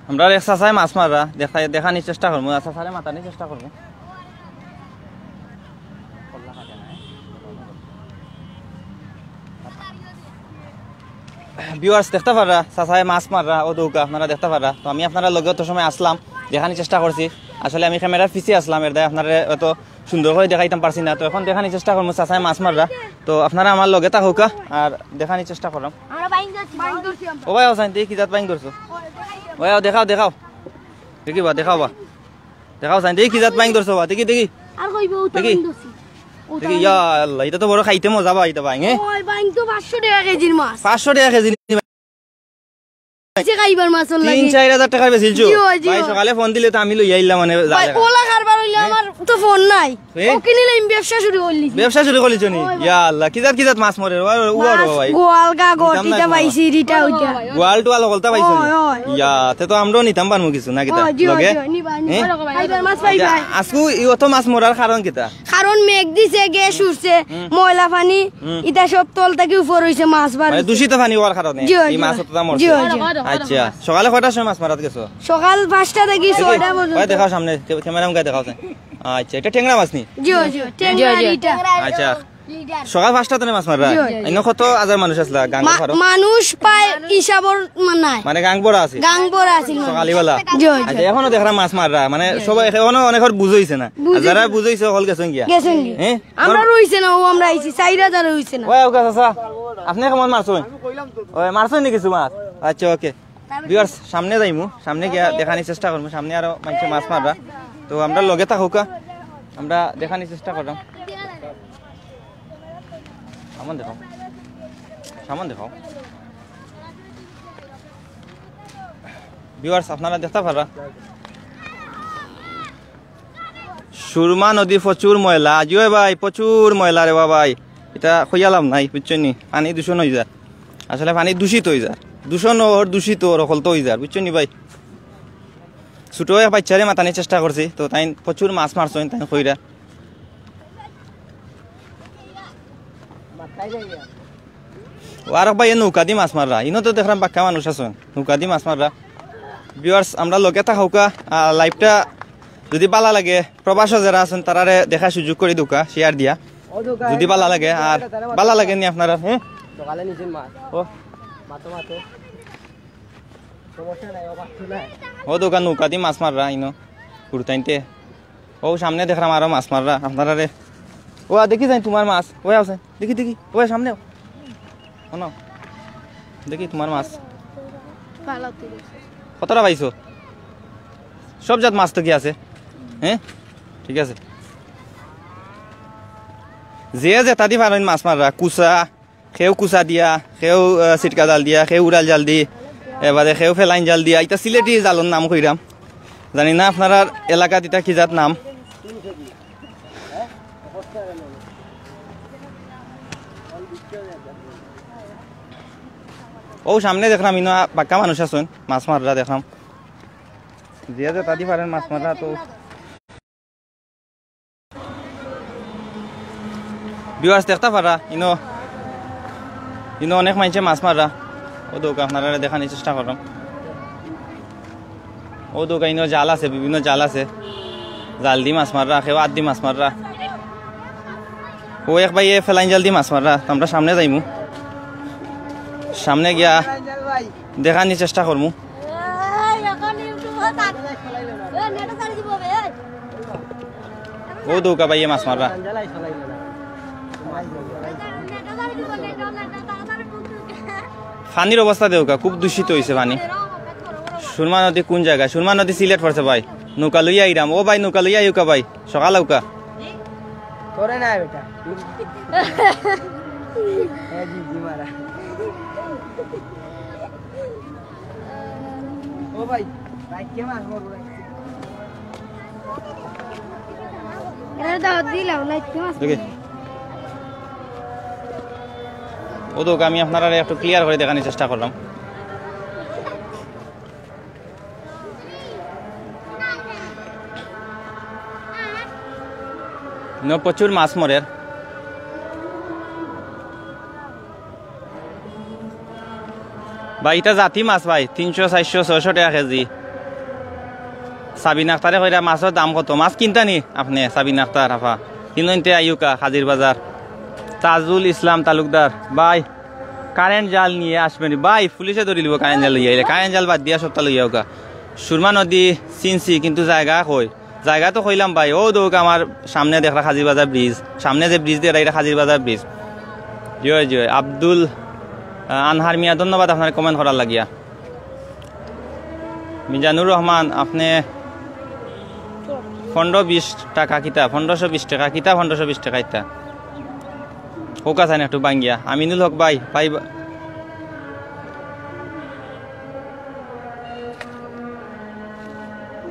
আমরার এক চাচায় মাছ মাররা, দেখা-, দেখানির চেষ্টা করমু, আর চাচারে মাতানির চেষ্টা করমু। Viewers দেখতা পাররা, চাচায় মাছ মাররা, অউ দুকা আপনারা দেখতা পাররা। তো আমি আপনারার লগে অত সময় আছলাম, দেখানির চেষ্টা করছি। আসলে আমি camera-র পিছে আছলাম, এর দায় আপনারে অত সুন্দর করি দেখাইতাম পারছি না। তো এখন দেখানির চেষ্টা করমু, চাচায় মাছ মাররা। তো আপনারা আমার লগে থাকউক্কা, আর দেখানির চেষ্টা কররাম। আমরা বাইং ধরছি, বাইং ধরছি আমরা। ও ভাই, হোসেন, দেখি কি জাত বাইং ধরছো? ও ভাই, দেখাও, দেখাও। দেখি বা, দেখাও বা। দেখাও চাইন, দেখি কি জাত বাইং ধরছো বা, দেখি, দেখি। আর কইবো, উতা দেখি। বাইং ধরছি। উতা দেখি, বাইং ইয়া আল্লাহ, ইটা তো বড় খাইতে মজা বা, ইটা বাইং, এ? ওই বাইং তো পাঁচশো টেকা কেজির মাছ। পাঁচশো টেকা কেজি নি বাইং? যে খাইবার মাছর লাগি। তিন চাইর হাজার টেকার বেচিলছো? জি, জি। ভাই, সকালে ফোন দিলে তো আমি লইয়া আইলাম, মানে, ভাই, জালে। ওলা কারবার অইলে এ? আমার তো ফোন নাই। এ? ও কিনিলে আমি ব্যবসা শুরু করলি। ব্যবসা শুরু করলিছো নি? ওই ভাই। ইয়া আল্লাহ, কি জাত, কি জাত মাছ মরে? ও, ও, মাছ, ও ভাই। গোয়ালগা, নিতাম গটি, না ইটা তোমার। পাইছি, রিটা উঠা। গোয়াল টোয়াল হকলতা পাইছো নি? ওই, ওই। ইয়া, তে তো আমরাও নিতাম পারমু কিছু, না কিতা? ওই, জি, ওই, লগে? জি, ওই, নিবা, নিবা। এ? খাইবার মাছ পাইবা। আচ্ছা, আজকু ই অত মাছ মরার কারণ কিতা? কারণ মেঘ দিছে, গ্যাস উঠছে, হুম। ময়লা পানি, হুম। ইটা সব তল থাকি উপর অইছে, মাছ বার মানে অইছে। দূষিত পানি অওয়ার কারণে জি, এই জি। মাছ অতটা মরছে? জি, জি। আচ্ছা, সকালে কয়টার সময় মাছ মারাত গেছো? সকাল পাঁচটা থাকি দেখি, ছয়টা পর্যন্ত। ভাই, দেখাও সামনে, ক্যা-, cameraman কে দেখাও। আচ্ছা, ইটা টেংরা মাছ নি? জি, জি, টেংরা জি, জি। ইটা। আচ্ছা। সকাল পাঁচটা তনে মাছ মাররা? জি, জি। ইনো কত হাজার মানুষ আছলা গাঙর মা-, পারো? মানুষ প্রায় হিসাবর মা-, নাই। মানে গাঙ ভরা আছিল? গাঙ ভরা আছিল মানুষ। সকালবেলা? জি, জি। আচ্ছা, এখনো দেখরা মাছ মাররা? মানে সবাই এখনো অনেকর বুঝ অইছে না? বুঝ অইছে যারা না। বুঝ অইছে, হকল গেছইন গিয়া? গেছইন গিয়া। হ্যাঁ? আমরা রইছে না, ও আমরা আইছি, চাইর হাজার রইছে না। ওই, ওকে, চাচা, আপনি কেমন মারছইন? ওই, মারছইন নি কিছু মাছ? আচ্ছা, ওকে। ভিউয়ার্স, সামনে যাইমু, সামনে গিয়া দেখানির চেষ্টা করমু, সামনে আরো মানষে মাছ মাররা। তো আমরা লগে থাকউক্কা, আমরা দেখানির চেষ্টা কররাম। সামান দেখাও, সামান দেখাও। ভিউয়ার্স, আপনারা দেখতা পাররা, সুরমা নদী প্রচুর ময়লা। জি অয় ভাই, প্রচুর ময়লা রে বা ভাই। ইটা কইয়া লাভ নাই, বুঝছইন নি? পানি দূষণ অইযার। আসলে পানি দূষিত অইযার। দূষণ অর, দূষিত অর, হকলতা অইযার। বুঝছইন নি ভাই? ছোট এক বাইচ্চারে মাতানির চেষ্টা করছি, তো তাইন প্রচুর মাছ মারছইন, তাইন কইরা। ও আরক ভাইয়ে নৌকা দি মাছ মাররা। ইনো তো দেখরাম বাক্কা মানুষ আছইন, নৌকা দি মাছ মাররা। ভিউয়ার্স, আমরা লগে থাকউক্কা, আর লাইভটা যুদি ভালা লাগে, প্রবাসো যেরা আছইন, তারারে দেখার সুযোগ করি দেউক্কা, শেয়ার দিয়া। যুদি ভালা লাগে, আর ভালা লাগে নি আপনারার, হ্যাঁ? সকালে নিছেন মাছ। ও। মাতো, মাতো। সমস্যা নাই, ও মাতো না। ও দোকান নৌকা দি মাছ মাররা, ইনো। হুরুতাইন্তে। ও সামনে দেখরাম আরো মাছ মাররা, আপনারারে। ও, আ, দেখি যাইন তুমার মাছ। ও, আছইন। দেখি, দেখি। ও, সামনে। হুনো। দেখি তুমার মাছ। কতটা পাইছো? সব জাত মাছ তো কি আছে? হ্যাঁ? ঠিক আছে। যে যেতা দি পারইন মাছ মাররা, কুচা, কেউ কুচা দিয়া, কেউ, আহ, ছিটকা জাল দিয়া, কেউ উড়াল জাল দি, এবারে কেউ ফেলাইন জাল দিয়া। ইটা সিলেটি জালর নাম কইরাম, জানি না আপনারার এলাকাত ইটা কি জাত নাম। ও সামনে দেখরাম ইনো বাক্কা মানুষ আছইন, মাছ মাররা দেখরাম। যে যেতা দি পারইন মাছ মাররা তো। ভিউয়ার্স, দেখতা পাররা, ইনো, ইনো অনেক মানষে মাছ মাররা। ও দোকা আপনারারে দেখানির চেষ্টা কররাম। ও দোকা ইনো জাল আছে, বিভিন্ন জাল আছে। জাল দি মাছ মাররা, কেউ আত দি মাছ মাররা। ও এক ভাইয়ে ফেলাইন জাল দি মাছ মাররা। তো আমরা সামনে যাইমু, সামনে গিয়া দেখানির চেষ্টা করমু। ও দোকা ভাইয়ে মাছ মাররা। পানির অবস্থা দেউক্কা, খুব দূষিত অইছে পানি। সুরমা নদী কোন জাগায়? সুরমা নদী সিলেট পড়ছে ভাই। নৌকা লইয়া আইরাম। ও ভাই, নৌকা লইয়া আইউক্কা ভাই, সকাল আউক্কা। করে না বেটা। এ জি, জি মারা। ও ভাই, রাইত কে মাছ মারবো, রাইত কে? এরা দাও দিলাম, রাইত কে মাছ দেখি। মারবো। ও দোকা আমি আপনারারে একটু ক্লিয়ার করি দেখানির চেষ্টা কররাম। ইনো প্রচুর মাছ মরের। ভাই, ইটা জাতি মাছ ভাই, তিনশো, চাইরশো, ছয়শো টেকা কেজি। সাবিনা আক্তারে কইরা মাছর দাম কত? মাছ কিনতা নি আপনে? সাবিনা আক্তার আফা, কিনইন্তে আইউক্কা কাজির বাজার। তাজুল ইসলাম তালুকদার ভাই, কারেন্ট জাল নিয়ে আসবেন ভাই, পুলিশে ধরিলিবো কারেন্ট জাল লইয়া আইলে। কারেন্ট জাল বাদ দিয়া সবতা লইয়া আউক্কা। সুরমা নদী চিনছি, কিন্তু জাগা কই? জাগা তো কইলাম ভাই, ও দোকা আমার সামনে দেখরা কাজির বাজার ব্রিজ, সামনে যে ব্রিজ দেখরা, ইটা কাজির বাজার ব্রিজ। জি অয়, জি অয়। আব্দুল, আহ, আনহার মিয়া, ধন্যবাদ আপনারে কমেন্ট করার লাগিয়া। মিজানুর রহমান, আপনে পনেরো বিশ টাকা কিতা, পনেরোশো বিশ টাকা কিতা, পনেরোশো বিশ টাকা ইতা। হউক্কা চাইন একটু ভাঙ্গিয়া। আমিনুল হক ভাই, ভাই বা-,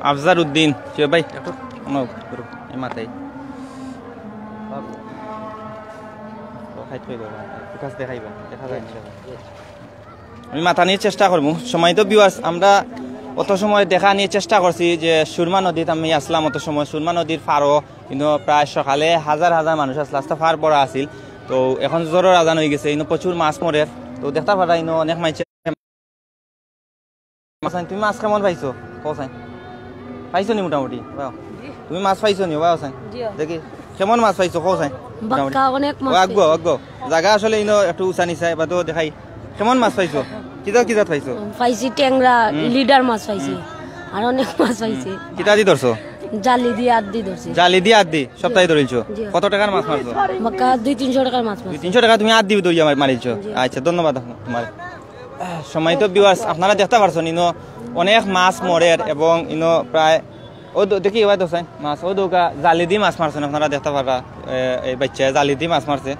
আফজার উদ্দিন, জি ভাই, একটু, অনো করো, এই মাথায়। ও, খাইতে হইব, একটু কাছ দেখাইবা, দেখা যায় না। আমি মাতানির চেষ্টা করমু। সম্মানিত ভিউয়ার্স, আমরা অত সময় দেখানির চেষ্টা করছি যে সুরমা নদীত আমি আছলাম, অত সময় সুরমা নদীর পারো, ইনো প্রায় সকালে হাজার হাজার মানুষ আছলা, রাস্তা পার ভরা আছিল। তো এখন জোহরর আজান অইগেছে, ইনো প্রচুর মাছ মরের। তো দেখতা পাররা ইনো অনেক মানষে মাছ আন-, তুমি মাছ কেমন পাইছো? কও চাই। পাইছো নি মোটামুটি? বাহ। জি। তুমি মাছ পাইছো নি? বাহ, চাই। জি। দেখি। কেমন মাছ পাইছো, কও চাই? বাক্কা অনেক মাছ ও, আগুয়া, পাইছি। আগুয়া। জাগা আসলে ইনো একটু উঁচা নিচা, এবার তো দেখাই। কেমন মাছ পাইছো? কিতা, কিতা পাইছো? পাইছি ট্যাংরা, হুম। লিডার মাছ পাইছি। হুম। আর অনেক মাছ পাইছি। কিতা দি ধরছো? জালি দি, আত দি ধরছি। জালি দি, আত দি, সপ্তাহে ধরিলছো? জি। কত টাকার মাছ মারছো? বাক্কা দুই তিনশো টাকার মাছ মারছি। দুই তিনশো টাকা তুমি আত দি ধরিয়া মার-, মারিলছো? জি। আচ্ছা, ধন্যবাদ আপনার, তোমার। সম্মানিত ভিউয়ার্স, আপনারা দেখতা পারছইন, ইনো অনেক মাছ মরের এবং ইনো প্রায় ও দো-, দেখি, ওই তো চাই মাছ, ও দৌকা জালি দি মাছ মারছইন, আপনারা দেখতা পাররা, এ, এই বাচ্চায় জালি দি মাছ মারছে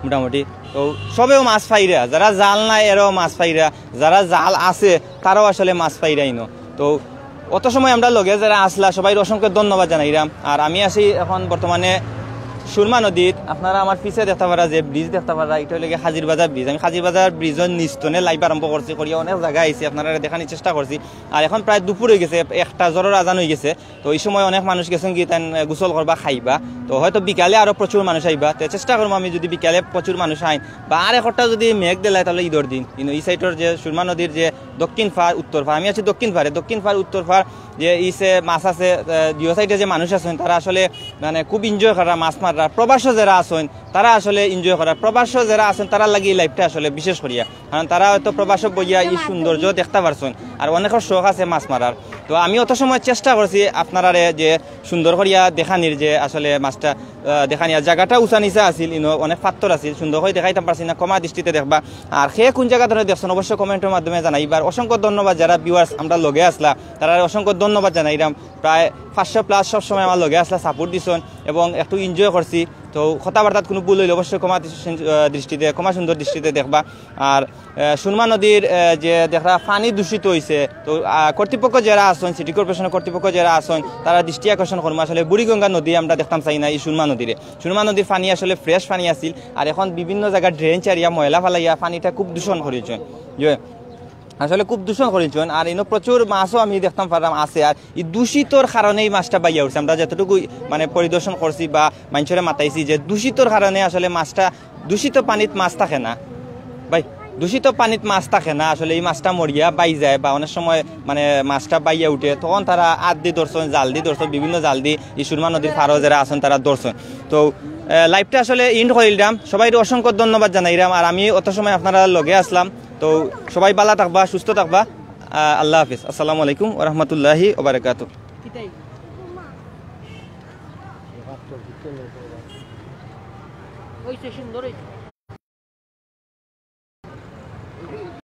মোটামুটি। তো সবেও মাছ পাইরা, যারা জাল নাই এরাও মাছ পাইরা, যারা জাল আছে তারাও আসলে মাছ পাইরা ইনো। তো অত সময় আমরা লগে যারা আসলা সবাইর অসংখ্য ধন্যবাদ জানাইরাম। আর আমি আছি এখন বর্তমানে সুরমা নদীত, আপনারা আমার পিছে দেখতা পাররা যে ব্রিজ দেখতা পাররা, ইটা অইলো গিয়া হাজির বাজার ব্রিজ। আমি হাজির বাজার ব্রিজর নিচ তনে লাইভ আরম্ভ করছি, করিয়া অনেক জাগা আইছি, আপনারারে দেখানির চেষ্টা করছি। আর এখন প্রায় দুপুর অই গেছে, একটা জোহরর আজান অই গেছে। তো ই সময় অনেক মানুষ গেছইন গি তাইন, এ, গোসল করবা, খাইবা। তো হয়তো বিকালে আরো প্রচুর মানুষ আইবা। তো চেষ্টা করমু আমি যুদি বিকালে প্রচুর মানুষ আইন বা আর একটা যুদি মেঘ দেলায় তাইলে ইদর দিন। ইনো ই সাইডর যে সুরমা নদীর যে দক্ষিণ পার, উত্তর পার, আমি আছি দক্ষিণ পারে, দক্ষিণ পার, উত্তর পার যে ইসে মাছ আছে, এ, দুইও সাইডে যে মানুষ আছইন তারা আসলে মানে খুব এনজয় করা, মাছ মাররা। প্রবাসও যারা আছইন তারা আসলে এনজয় করা, প্রবাসও যারা আছইন তারার লাগি ই লাইভটা আসলে বিশেষ করিয়া। কারণ তারা হয়তো প্রবাসো বইয়া ই সৌন্দর্য দেখতা পারছইন, আর অনেকর শখ আছে মাছ মারার। তো আমি অত সময় চেষ্টা করছি আপনারারে যে সুন্দর করিয়া দেখানির যে আসলে মাছটা, আহ, দেখানি। আর জাগাটা উঁচা নিচা আছিল, ইনো অনেক পাত্থর আছিল, সুন্দর করি দেখাইতাম পারছি না, ক্ষমা দৃষ্টিতে দেখবা। আর কে কুন জাগা তনে দেখছইন অবশ্য কমেন্টর মাধ্যমে জানাইবা। আর অসংখ্য ধন্যবাদ যারা ভিউয়ার্স আমরার লগে আসলা, তারারে অসংখ্য ধন্যবাদ জানাইরাম। প্রায় পাঁচশো প্লাস সব সময় আমার লগে আসলা, সাপোর্ট দিছইন এবং একটু এনজয় করছি। তো কথাবার্তাত কুনু ভুল অইলে অবশ্যই ক্ষমা দৃষ্টি-, আহ, দৃষ্টিতে, ক্ষমা সুন্দর দৃষ্টিতে দেখবা। আর, আহ, সুরমা নদীর, আহ, যে দেখরা পানি দূষিত অইছে, তো, আহ, কর্তৃপক্ষ যারা আছইন, সিটি কর্পোরেশনর কর্তৃপক্ষ যারা আছইন, তারা দৃষ্টি আকর্ষণ করমু। আসলে বুড়িগঙ্গা নদী আমরা দেখতাম চাই না ই সুরমা নদীরে। সুরমা নদীর পানি আসলে ফ্রেশ পানি আছিল, আর এখন বিভিন্ন জাগাত ড্রেন ছাড়িয়া ময়লা ফালাইয়া পানিটা খুব দূষণ করিলছইন। যে আসলে খুব দূষণ করিলছইন। আর ইনো প্রচুর মাছও আমি দেখতাম পারলাম আছে। আর ই দূষিতর কারণে ই মাছটা বাইয়া উঠছে। আমরা যতটুকু মানে পরিদর্শন করছি বা মানষরে মাতাইছি যে দূষিতর কারণে আসলে মাছটা, দূষিত পানিত মাছ থাকে না ভাই, দূষিত পানিত মাছ থাকে না। আসলে ই মাছটা মরিয়া বাই যায় বা অনেক সময় মানে মাছটা বাইয়া উঠে, তখন তারা আত দি ধরছইন, জাল দি ধরছইন, বিভিন্ন জাল দি ই সুরমা নদীর পারো যারা আছইন তারা ধরছইন। তো, আহ, লাইভটা আসলে এন্ড করিলাম। সবাইরে অসংখ্য ধন্যবাদ জানাইরাম। আর আমি অত সময় আপনারার লগে আসলাম। তো সবাই ভালা থাকবা, সুস্থ থাকবা। আহ, আল্লাহ হাফিজ। আসসালামু আলাইকুম ওয়া রাহমাতুল্লাহি ওয়া বারাকাতুহু। কিতাই? ওই তো সুন্দর হইছে।